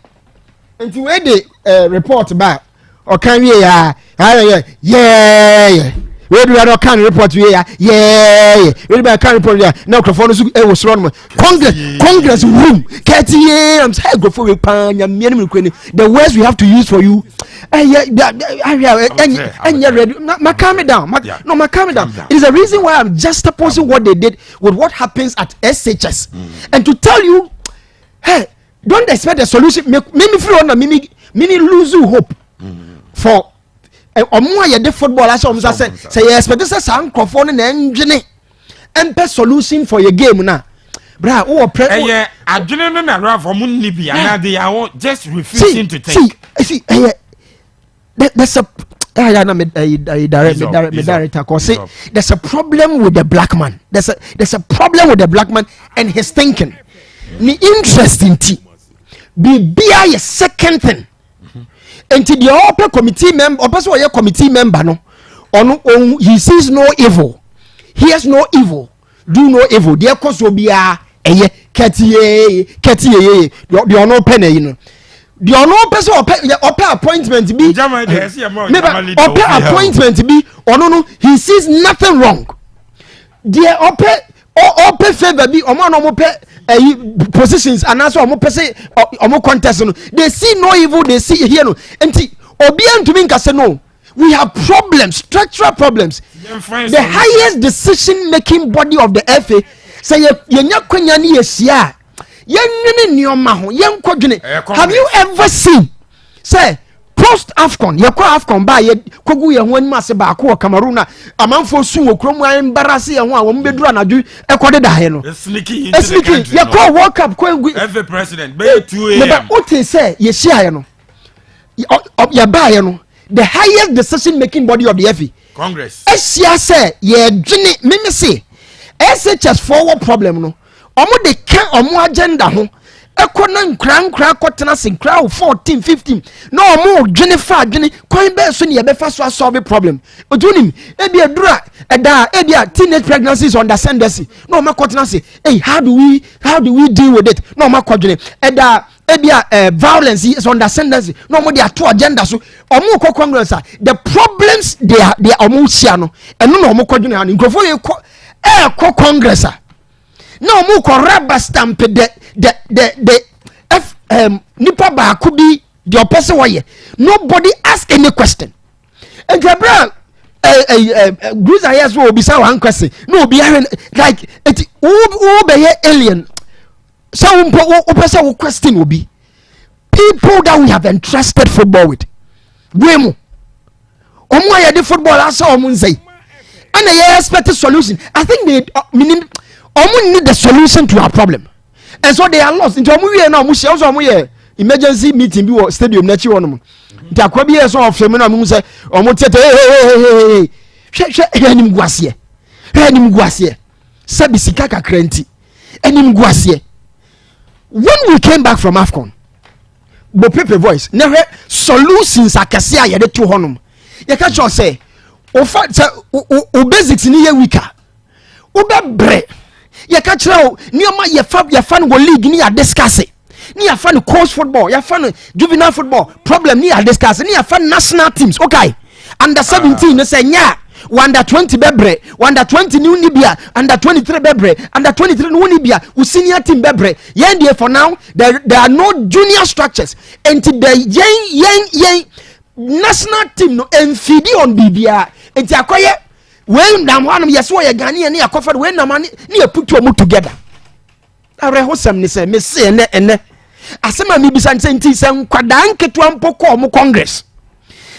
Nti wei de report ba, ɔka wie ya ayɛyɛ yɛɛyɛ Wei dura na ɔka ne report wie ya yɛɛyɛ. Wei dura ka report wie ya na nkurɔfoɔ no nso ɛwɔ soro nom. Congress room kɛti yee am sɛ nkurɔfoɔ wei paa nyamea no mu kure ni, the words we have to use for you, ɛyɛ ahwɛ ɛnyɛ ɛnyɛ ready. Ma calm it down, ma no, ma calm it down. It is the reason why I'm just opposing what they did with what happens at SHS and to tell you, hey, don't expect a solution. Me me firi hɔ na me lose hope for ɔmo a yɛde football ahyɛ ɔmo nsa sɛ yɛ expect sɛ saa nkurɔfoɔ no na ɛndwene ɛmpɛ solution for your game na bra wowɔ prɛ. Ɛyɛ adwene no na Ralph, ɔmo nni bi anaa they are just refusing to think? See, ɛyɛ there's a ah yeah, na me ɛyi direct me direct me director kɔ say there's a problem with the black man. There's a problem with the black man and his thinking. Ne interest nti biribiara yɛ second thing. Nti deɛ ɔpɛ committee member, ɔpɛ sɛ ɔyɛ committee member no, ɔno ɔn he sees no evil, hears no evil, do no evil. Deɛ ɛkɔ so biara ɛyɛ kɛtiyeye kɛtiyeye. Deɛ ɔno pɛ na yi no, deɛ ɔno pɛ sɛ ɔpɛ appointment bi meba ɔpɛ appointment bi, ɔno no he sees nothing wrong. Deɛ ɔpɛ favour bi, ɔmo a na ɔmo pɛ ɛyi positions anaasɛ ɔmo pɛ sɛ ɔmo contest no, they see no evil, they see hear no. Nti obiara ntumi nkasa no, we have problems, structural problems. The highest decision making body of the FA, sɛ yɛ yɛnya kwanya ne yɛhyia a, yɛnwene nneɛma ho, yɛnkɔ dwene. Have you ever seen sɛ post AFCON, yɛkɔ AFCON ba, yɛ kogu yɛn ho anim ase baako wɔ Cameroon a amanfoɔ sun wɔ kurom a embarrass yɛn ho a wɔn bɛduru anadwo ɛkɔ deda yɛ no? Esneaky yɛkɔ World Cup kɔ egu. FA president bɛyɛ 2 a.m. O te sɛ yɛhyia yɛ no, yɛbaa yɛ no, the highest decision making body of the FA Congress ahyia sɛ yɛdwene mímí se SHS forward problem no, ɔmo de ka ɔmo agenda ho ɛkɔ na nkura nkura kɔtena se nkura wo 14, 15 na ɔmo dwene fa adwene kwan bɛɛ so ne yɛbɛfa so asolve problem. Otu nim ebi eduru a ɛda ebi a teenage pregnancy is on the ascendancy na ɔmo akɔtena se, hey, how do we deal with it? Na ɔmo akɔdwene ɛda ebi a violence is on the ascendancy na ɔmo de ato agenda so. Ɔmo kɔ congress a, the problems they are ɔmo hyia no, ɛno na ɔmo kɔdwene ha no. Nkurɔfoɔ yɛ kɔ ɛɛkɔ congress a, na ɔmo kɔ rubber stamp the f nipa baako bi deɛ ɔpɛ sɛ wɔyɛ. Nobody ask any question. Nti abira ɛ ɛ ɛ Grusa yɛ so obisa one question na obi ahwɛ like eti wo wo bɛyɛ alien sɛ wo mpo wo pɛ sɛ wo question obi. People that we have entrusted football with, wei mu ɔmo a yɛde football asɛ ɔmo nsa yi, ɛna yɛ expect solution. I think they meaning ɔmo need the solution to our problem and so they are lost. Nti ɔmo wie na ɔmo hyia ɔmo ɔmo yɛ emergency meeting bi wɔ stadium n'akyi hɔ nom. Nti akɔ bi yɛ sɛ ɔfɛ mu na ɔmo sɛ ɔmo tete hehehehe. Hwɛ, hwɛ, hwɛ anim gu aseɛ, hwɛ anim gu aseɛ. Sɛbi, sika kakra nti anim gu aseɛ. When we came back from AFCON, bo pepe voice na hwɛ solutions akɛse a yɛde to hɔnom. Yɛka kyerɛ sɛ ofa sɛ o basics ni yɛ weaker, wobɛbrɛ. Yɛka kyerɛ wo nneɛma yɛfa no wɔ league ni, yɛ discuss ne yɛfa no coast football, yɛfa no juvenile football problem ne yɛ discuss ne yɛfa national teams. Okay, under 17 no sɛ nyɛ a, under 20 bɛbrɛ, under 20 ni woni bi a, under 23 bɛbrɛ, under 23 ni woni bi a, wo senior team bɛbrɛ. Yɛn deɛ, for now there are no junior structures. Nti the yɛn national team no mfidi on biribiara. Nti akɔyɛ wei nam hɔ anom yɛsɛ wɔyɛ Ghanaian ne yɛkɔfa no wei nam ne yɛ put wɔn together. Awerɛhosɛm ne sɛ mese ɛnɛ asɛm a mebisa ne sɛ, nti sɛ nkwadaa nketewa mpo kɔ ɔmo congress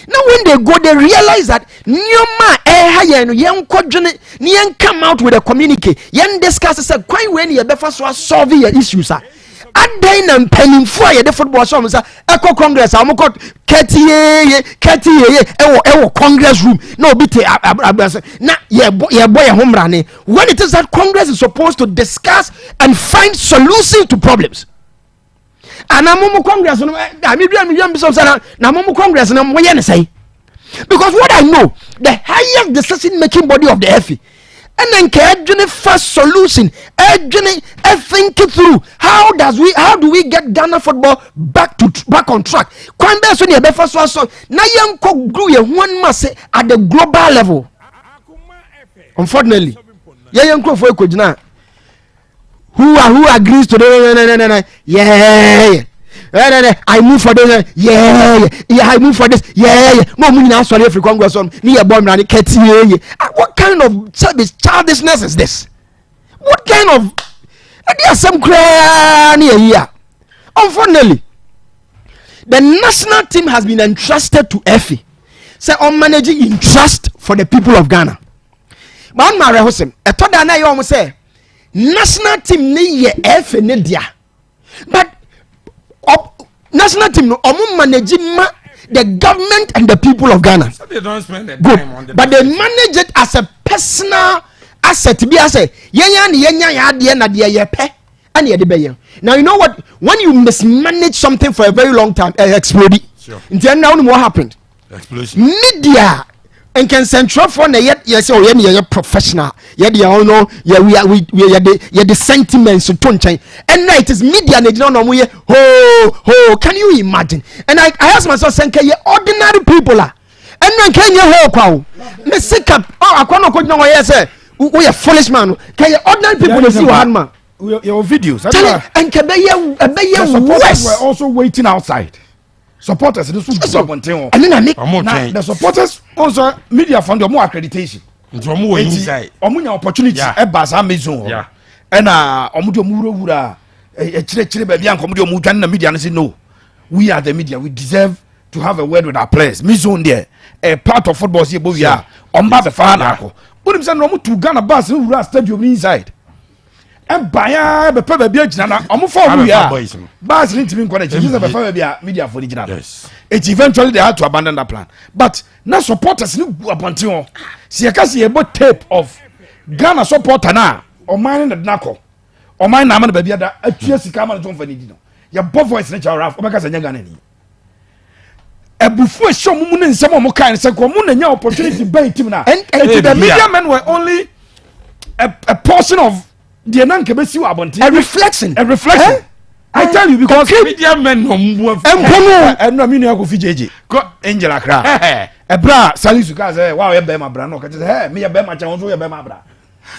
na when they go, they realize that nneɛma a ɛha yɛn no, yɛn kɔdwene ne yɛn come out with a communique, yɛn discuss sɛ kwan wei ne yɛbɛfa so asolve yɛ issues a, adan na mpanimfoɔ a yɛde football hyɛ wɔn nsa ɛkɔ congress a, wɔn kɔ kɛtiyeye kɛtiyeye ɛwɔ congress room na obi te abirase na yɛbɔ yɛn ho mmerane, when it is that congress is supposed to discuss and find solutions to problems? Ana mo mo congress no ɛ mi dua mi dua mi sɔ sɛ na mo mo congress no mo yɛ ne sɛn? Because what I know, the highest decision making body of the FA, ɛna nka ɛdwene fa solution, ɛdwene, ɛthink through how do we get Ghana football back on track, kwan bɛɛ so ne yɛbɛfa so asɔ na yɛnkɔ guru yɛn ho anim ase at the global level. Unfortunately, yɛyɛ nkurɔfoɔ ekɔgyina who agrees to the yeah, I move for this, yeah, I move for this, yeah. Na ɔmo nyinaa sɔre afiri Congress hɔ ne yɛ bɔ mmara ne kɛtee ye. What kind of service childishness is this? What kind of ɛde asɛm koraa ne yɛ yi a? Unfortunately, the national team has been entrusted to FA sɛ ɔmanage in trust for the people of Ghana. But ɔno awerɛho sɛm ɛtɔ da na ɛyɛ ɔmo sɛ national team ne yɛ FA ne dea, but national team no, ɔmo manage ma the government and the people of Ghana. So they don't spend the Good time on the But they manage it as a personal asset bi asɛ yɛnya ne yɛnya yɛ adeɛ na deɛ yɛpɛ ɛna yɛde bɛyɛ. Now, you know what, when you mismanage something for a very long time, explode. Nti ɛnna wɔn what happened? Explosion. Media nkɛnsɛntwerɛfoɔ na yɛ yɛ sɛ ɔyɛ ne yɛyɛ professional, yɛde yɛn no yɛ we yɛde sentiments to nkyɛn. Ɛnna it is media na egyina na ɔmo yɛ hoo hoo. Can you imagine? And I ask myself sɛ nka yɛ ordinary people a, ɛnna nka nyɛ hoo kwa o. Me sika ɔ akɔ na ɔkɔ gyina hɔ yɛ sɛ woyɛ foolish man no, ka yɛ ordinary people na esi wɔ ha no ma. Your videos. Charlie, nka ɛbɛyɛ The ɛbɛyɛ supporters worse. were also waiting outside. Supporters ni so gu abɔnten hɔ. Ɛne na me Ɔmo Na twɛn. the supporters also, media fund, ɔmo accreditation. Nti ɔmo wɔ Eti inside. ɔmo nya opportunity ɛba saa mezone hɔ. Ɛna ɔmo de ɔmo wurawura ɛkyerɛkyerɛ baabi a nka ɔmo de ɔmo dwane, na media no say, "No, we are the media, we deserve to have a word with our players." Mezone there, a part of football si ebo wia, ɔmo ba bɛfa ha na akɔ. Wonim sɛ na ɔmo tu Ghana bus ne wura stadium ne inside, ɛban bɛpɛ baabi agyina na ɔmo fa ɔmo Abɛfa wia boys no. Bus ne ntumi nkɔ n'akyi sɛ bɛfa baabi a media fo ne gyina no. Eti eventually they had to abandon that plan, but na supporters ne gu abɔnten hɔ. Si yɛka si yɛbɔ tape of Ghana supporter na ɔman ne na de n'akɔ, ɔman na ama no baabi ada, atua sika ama no tó nfa ne di no, yɛbɔ voice ne kyɛw raf, ɔbɛka sɛ nyɛ Ghana ni. Ɛbufu ehyɛ ɔmo mu ne nsɛm a ɔmo kan sɛ ɔmo na nya opportunity bɛn team na eti the Ebia. media men were only a portion of deɛ na nka bɛsi wɔ abɔnten. A reflection. A reflection. Eh? I tell you, because Media men na ɔmo bu afu. Mpono. Ɛnu mi nua Kofi Gyegye Angel Akra, ɛbrɛ a Salisu kaa sɛ wa ɔyɛ bɛrima bra, na ɔka kyerɛ sɛ ɛ meyɛ bɛrima kyɛn, wɔn nso yɛ bɛrima bra.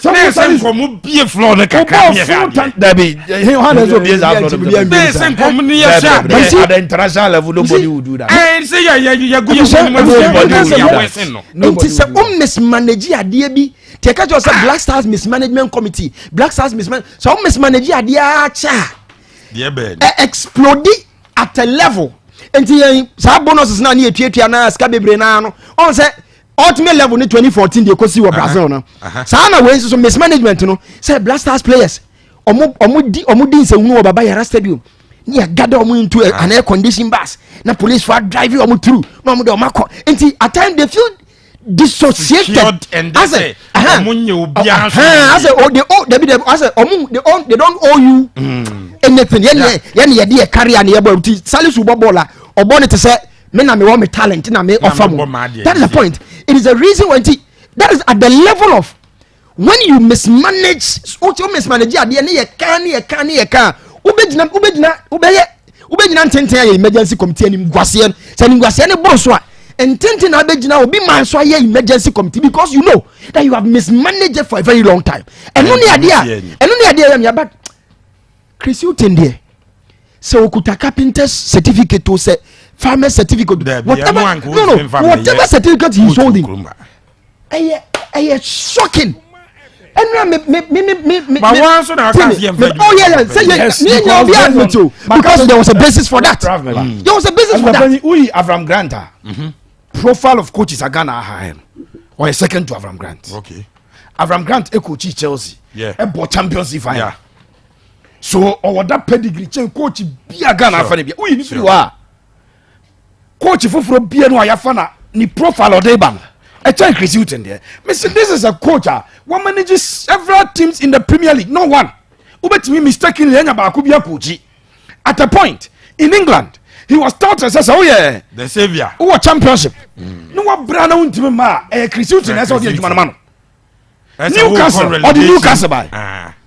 Ne yɛ sɛ nkɔmɔ bie floor ne kakra ɔbɔ ne yɛ funu hwɛ tan adeɛ. Dabi, hàn ɛsɛ obi ɛsɛ aflɔ. Ne yɛ sɛ nkɔmɔ ne yɛ hwɛ adeɛ. At the international level, nobody will do that. Ɛn sɛ yɛ yɛ yɛ gu yɛ Ebusua- gu mu ebusua- nobody ebusua- will yɛ wɛsɛn no. Nti sɛ o mismanage adeɛ bi tí ɛka kyerɛ sɛ Black Stars mismanagement committee, Black Stars mismanagement, sɛ o mismanage adeɛ akyɛ a, Deɛ bɛn. ɛ explode at a level. Nti yɛn saa bonuses naa ne yɛ tuatua naa sika bebree naa no, ɔn sɛ ultimate level ne 2014 deɛ kɔsi wɔ Brazil no. Saa na wei nso so mismanagement no sɛ Black Stars players ɔmo di nsɛnhunu wɔ Baba Yara Stadium ne yɛ gather ɔmo into an air condition bus na police for drive ɔmo through na ɔmo de ɔmo akɔ. Nti at time they feel dissociated. Secured and they say, ɔmo nye obiara so. Asɛ o they owe dabi dabi, asɛ ɔmo they owe, they don't owe you anything. Yɛn yɛ yɛn yɛ de yɛ carry and yɛ bɔ. Nti Salisu bɔ bɔɔl a, ɔbɔ ne te sɛ me na me wɔ me talent na me Na ɔfa me mo. bɔ m'adeɛ. That is the point. It is the reason why nti that is at the level of when you mismanage o mismanage adeɛ ne yɛ kan ne yɛ kan ne yɛ kan, wobɛgyina wobɛyɛ wobɛgyina ntenten ayɛ emergency committee. Anim guaseɛ no sɛ anim guaseɛ no boro so a, ntenten na abɛgyina obi man so ayɛ emergency committee because you know that you have mismanaged it for a very long time. Ɛno ne adeɛ a ɛno ne adeɛ yɛ mia. But Chris Hughton deɛ, sɛ okuta carpenters certificate o, sɛ farmer certificate, Dabi, whatever, ɛno anka no, wontumi mfa whatever mmɛyɛ certificate he is holding, kurom ha. Ɛyɛ shocking. Ɛnura me But one so na aka me se yɛmfa me adwuma oh yeah, sɛ yɛ Yes, ne yɛ because obi admit o, because there was a basis for that. There was a basis for that. Uyi Avram Grant a, profile of coaches a Ghana aha no, ɔyɛ second to Avram Grant. Avram Grant ekochi Chelsea, ɛbɔ Champions League final, so ɔwɔ that pedigree kyɛn coach bia Ghana afa ne bia. Uyi ni firi hɔ a, coach foforɔ bia no a yafa na ne profile ɔde ba no ɛkyɛn Chris Hughton deɛ, mesi this is a coach a wɔn manage several teams in the Premier League. No one wobɛtumi mistakenly ɛnya baako bi akɔkyi. At a point in England, he was touted sɛ woyɛ The saviour. Wowɔ Championship ne wabra na wontumi ma a, ɛyɛ Chris Hughton ɛsɛ ɔde adwuma no ma no. Newcastle, ɔde Newcastle bae,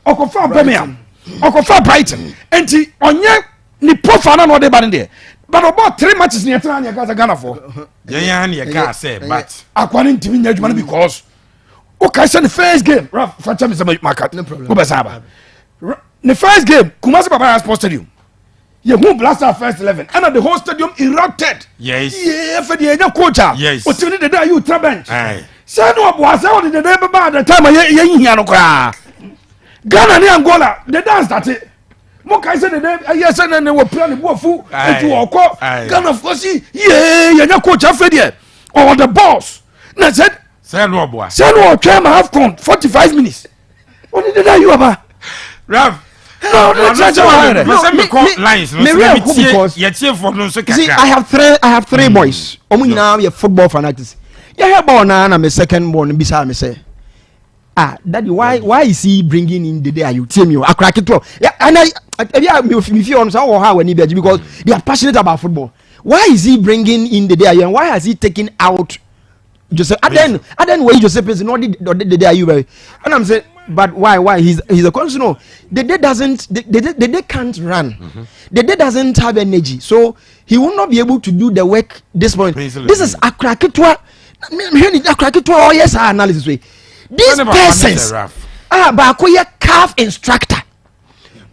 ɔkɔfa Birmingham, ɔkɔfa Brighton. Nti ɔnyɛ ne profile na ɔde ba no deɛ, but ɔbɔ three matches ne yɛtena ne yɛka sɛ Ghanafoɔ Yɛn yɛn ne yɛ kaa sɛ but akoa no ntumi nyɛ adwuma no because Wokae sɛ ne first game, Raf, fa kyɛ me sɛ maka wobɛsa aba. Ne first game, Kumasi Baba Yara Sports Stadium, yɛhu Black Stars first 11 ɛna the whole stadium erupted. Yee, afɛ deɛ yɛnya coach a ɔtumi ne Dede Ayew tra bench sɛ ne ɔboa sɛ ɔde Dede bɛba at the time a yɛhia no koraa. Ghana ne Angola, Dede anstate. Mokae sɛ Dede ɛyɛ sɛ ne wɔpira ne boafu ɛti wɔkɔ Ghanafoɔ si yee, yɛnya coach, afɛ deɛ ɔwɔ the balls na sɛ Sɛ no ɔboa. Sɛ no ɔtwɛn ma AFCON 45 minutes ɔde Dede Ayew aba. Raf. No, no, kyerɛ kyerɛ wɔ ha. Pɛ sɛ No, mekɔ lines no me so real na who metie yɛtiefoɔ no nso See, kakra. I have three boys. Ɔmo nyinaa yɛ football fanatics. Yɛhwɛ ball naa na me second born bisa me sɛ, "Ah, Daddy, why is he bringing in Dede Ayew?" Tie mi o, akora ketewa. Yeah, and I ebi a mi fi hɔ no sɛ ɔwɔ ha a w'ani bɛgye because they are passionate about football. Why is he bringing in Dede Ayew and why has he taken out Joseph? Adan wɔyi Joseph Paintsil na ɔde Dede Ayew bɛyɛ. And I'm saying, but why he's a coach? No, Dede doesn't Dede can't run. Dede doesn't have energy, so he will not be able to do the work this point. Paintsil. This is akora ketewa. Mehwɛ ni akora ketewa ɔyɛ saa analysis wey these Sani papa ne persons sɛ Raf. Ah, baako yɛ CAF instructor,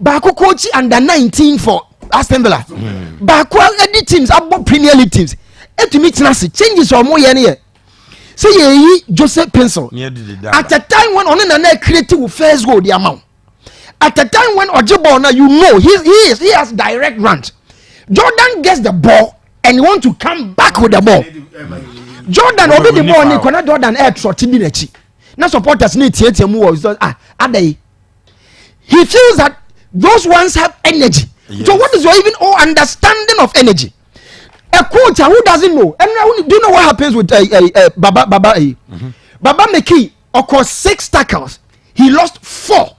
baako coach under 19 for Aston Villa, baako ɛdi teams abɔ Premier League teams, etumi tena ase changes a ɔmo yɛ no yɛ sɛ yɛyi Joseph Paintsil Ne yɛ Dede aba. at a time when ɔne nana create wo first goal di ama wo, at a time when ɔgye ball na you know he has direct runs. Jordan gets the ball and he want to come back with the ball. Jordan obi the ball ni kɔnɛ Jordan ɛ trot di n'akyi na supporters ne tietie mu wɔ so. Ah, adayi, he feels that those ones have energy. So what is your even own understanding of energy? A coach who doesn't know, and do you know what happens with Baba Meki? Ɔkɔ six tackles, he lost four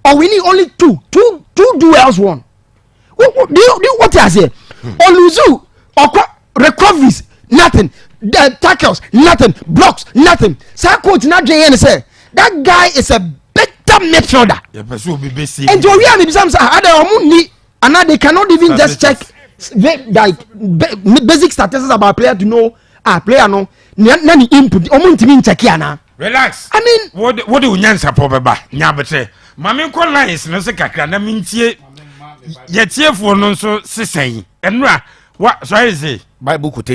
or we need only two duels won. Do you what I say? Oluzu ɔkɔ recoveries, nothing, the tackles, nothing, blocks, nothing. Saa coach na dwen yɛn ni sɛ that guy is a better midfielder. Yɛpɛ sɛ obi bɛsi. Nti owi a mibisa mi sɛ ada ɔmo ni ana they cannot even just check like basic statistics about player to know, ah, player no na ni input ɔmo ntumi ncheck ana? Relax. I mean, wode wo nyansapɔ bɛba nyabetrɛ ma menkɔ lines no so kakra na mentie yɛtiefoɔ no nso sesɛn ɛnora wa sɔre se Bible quotation.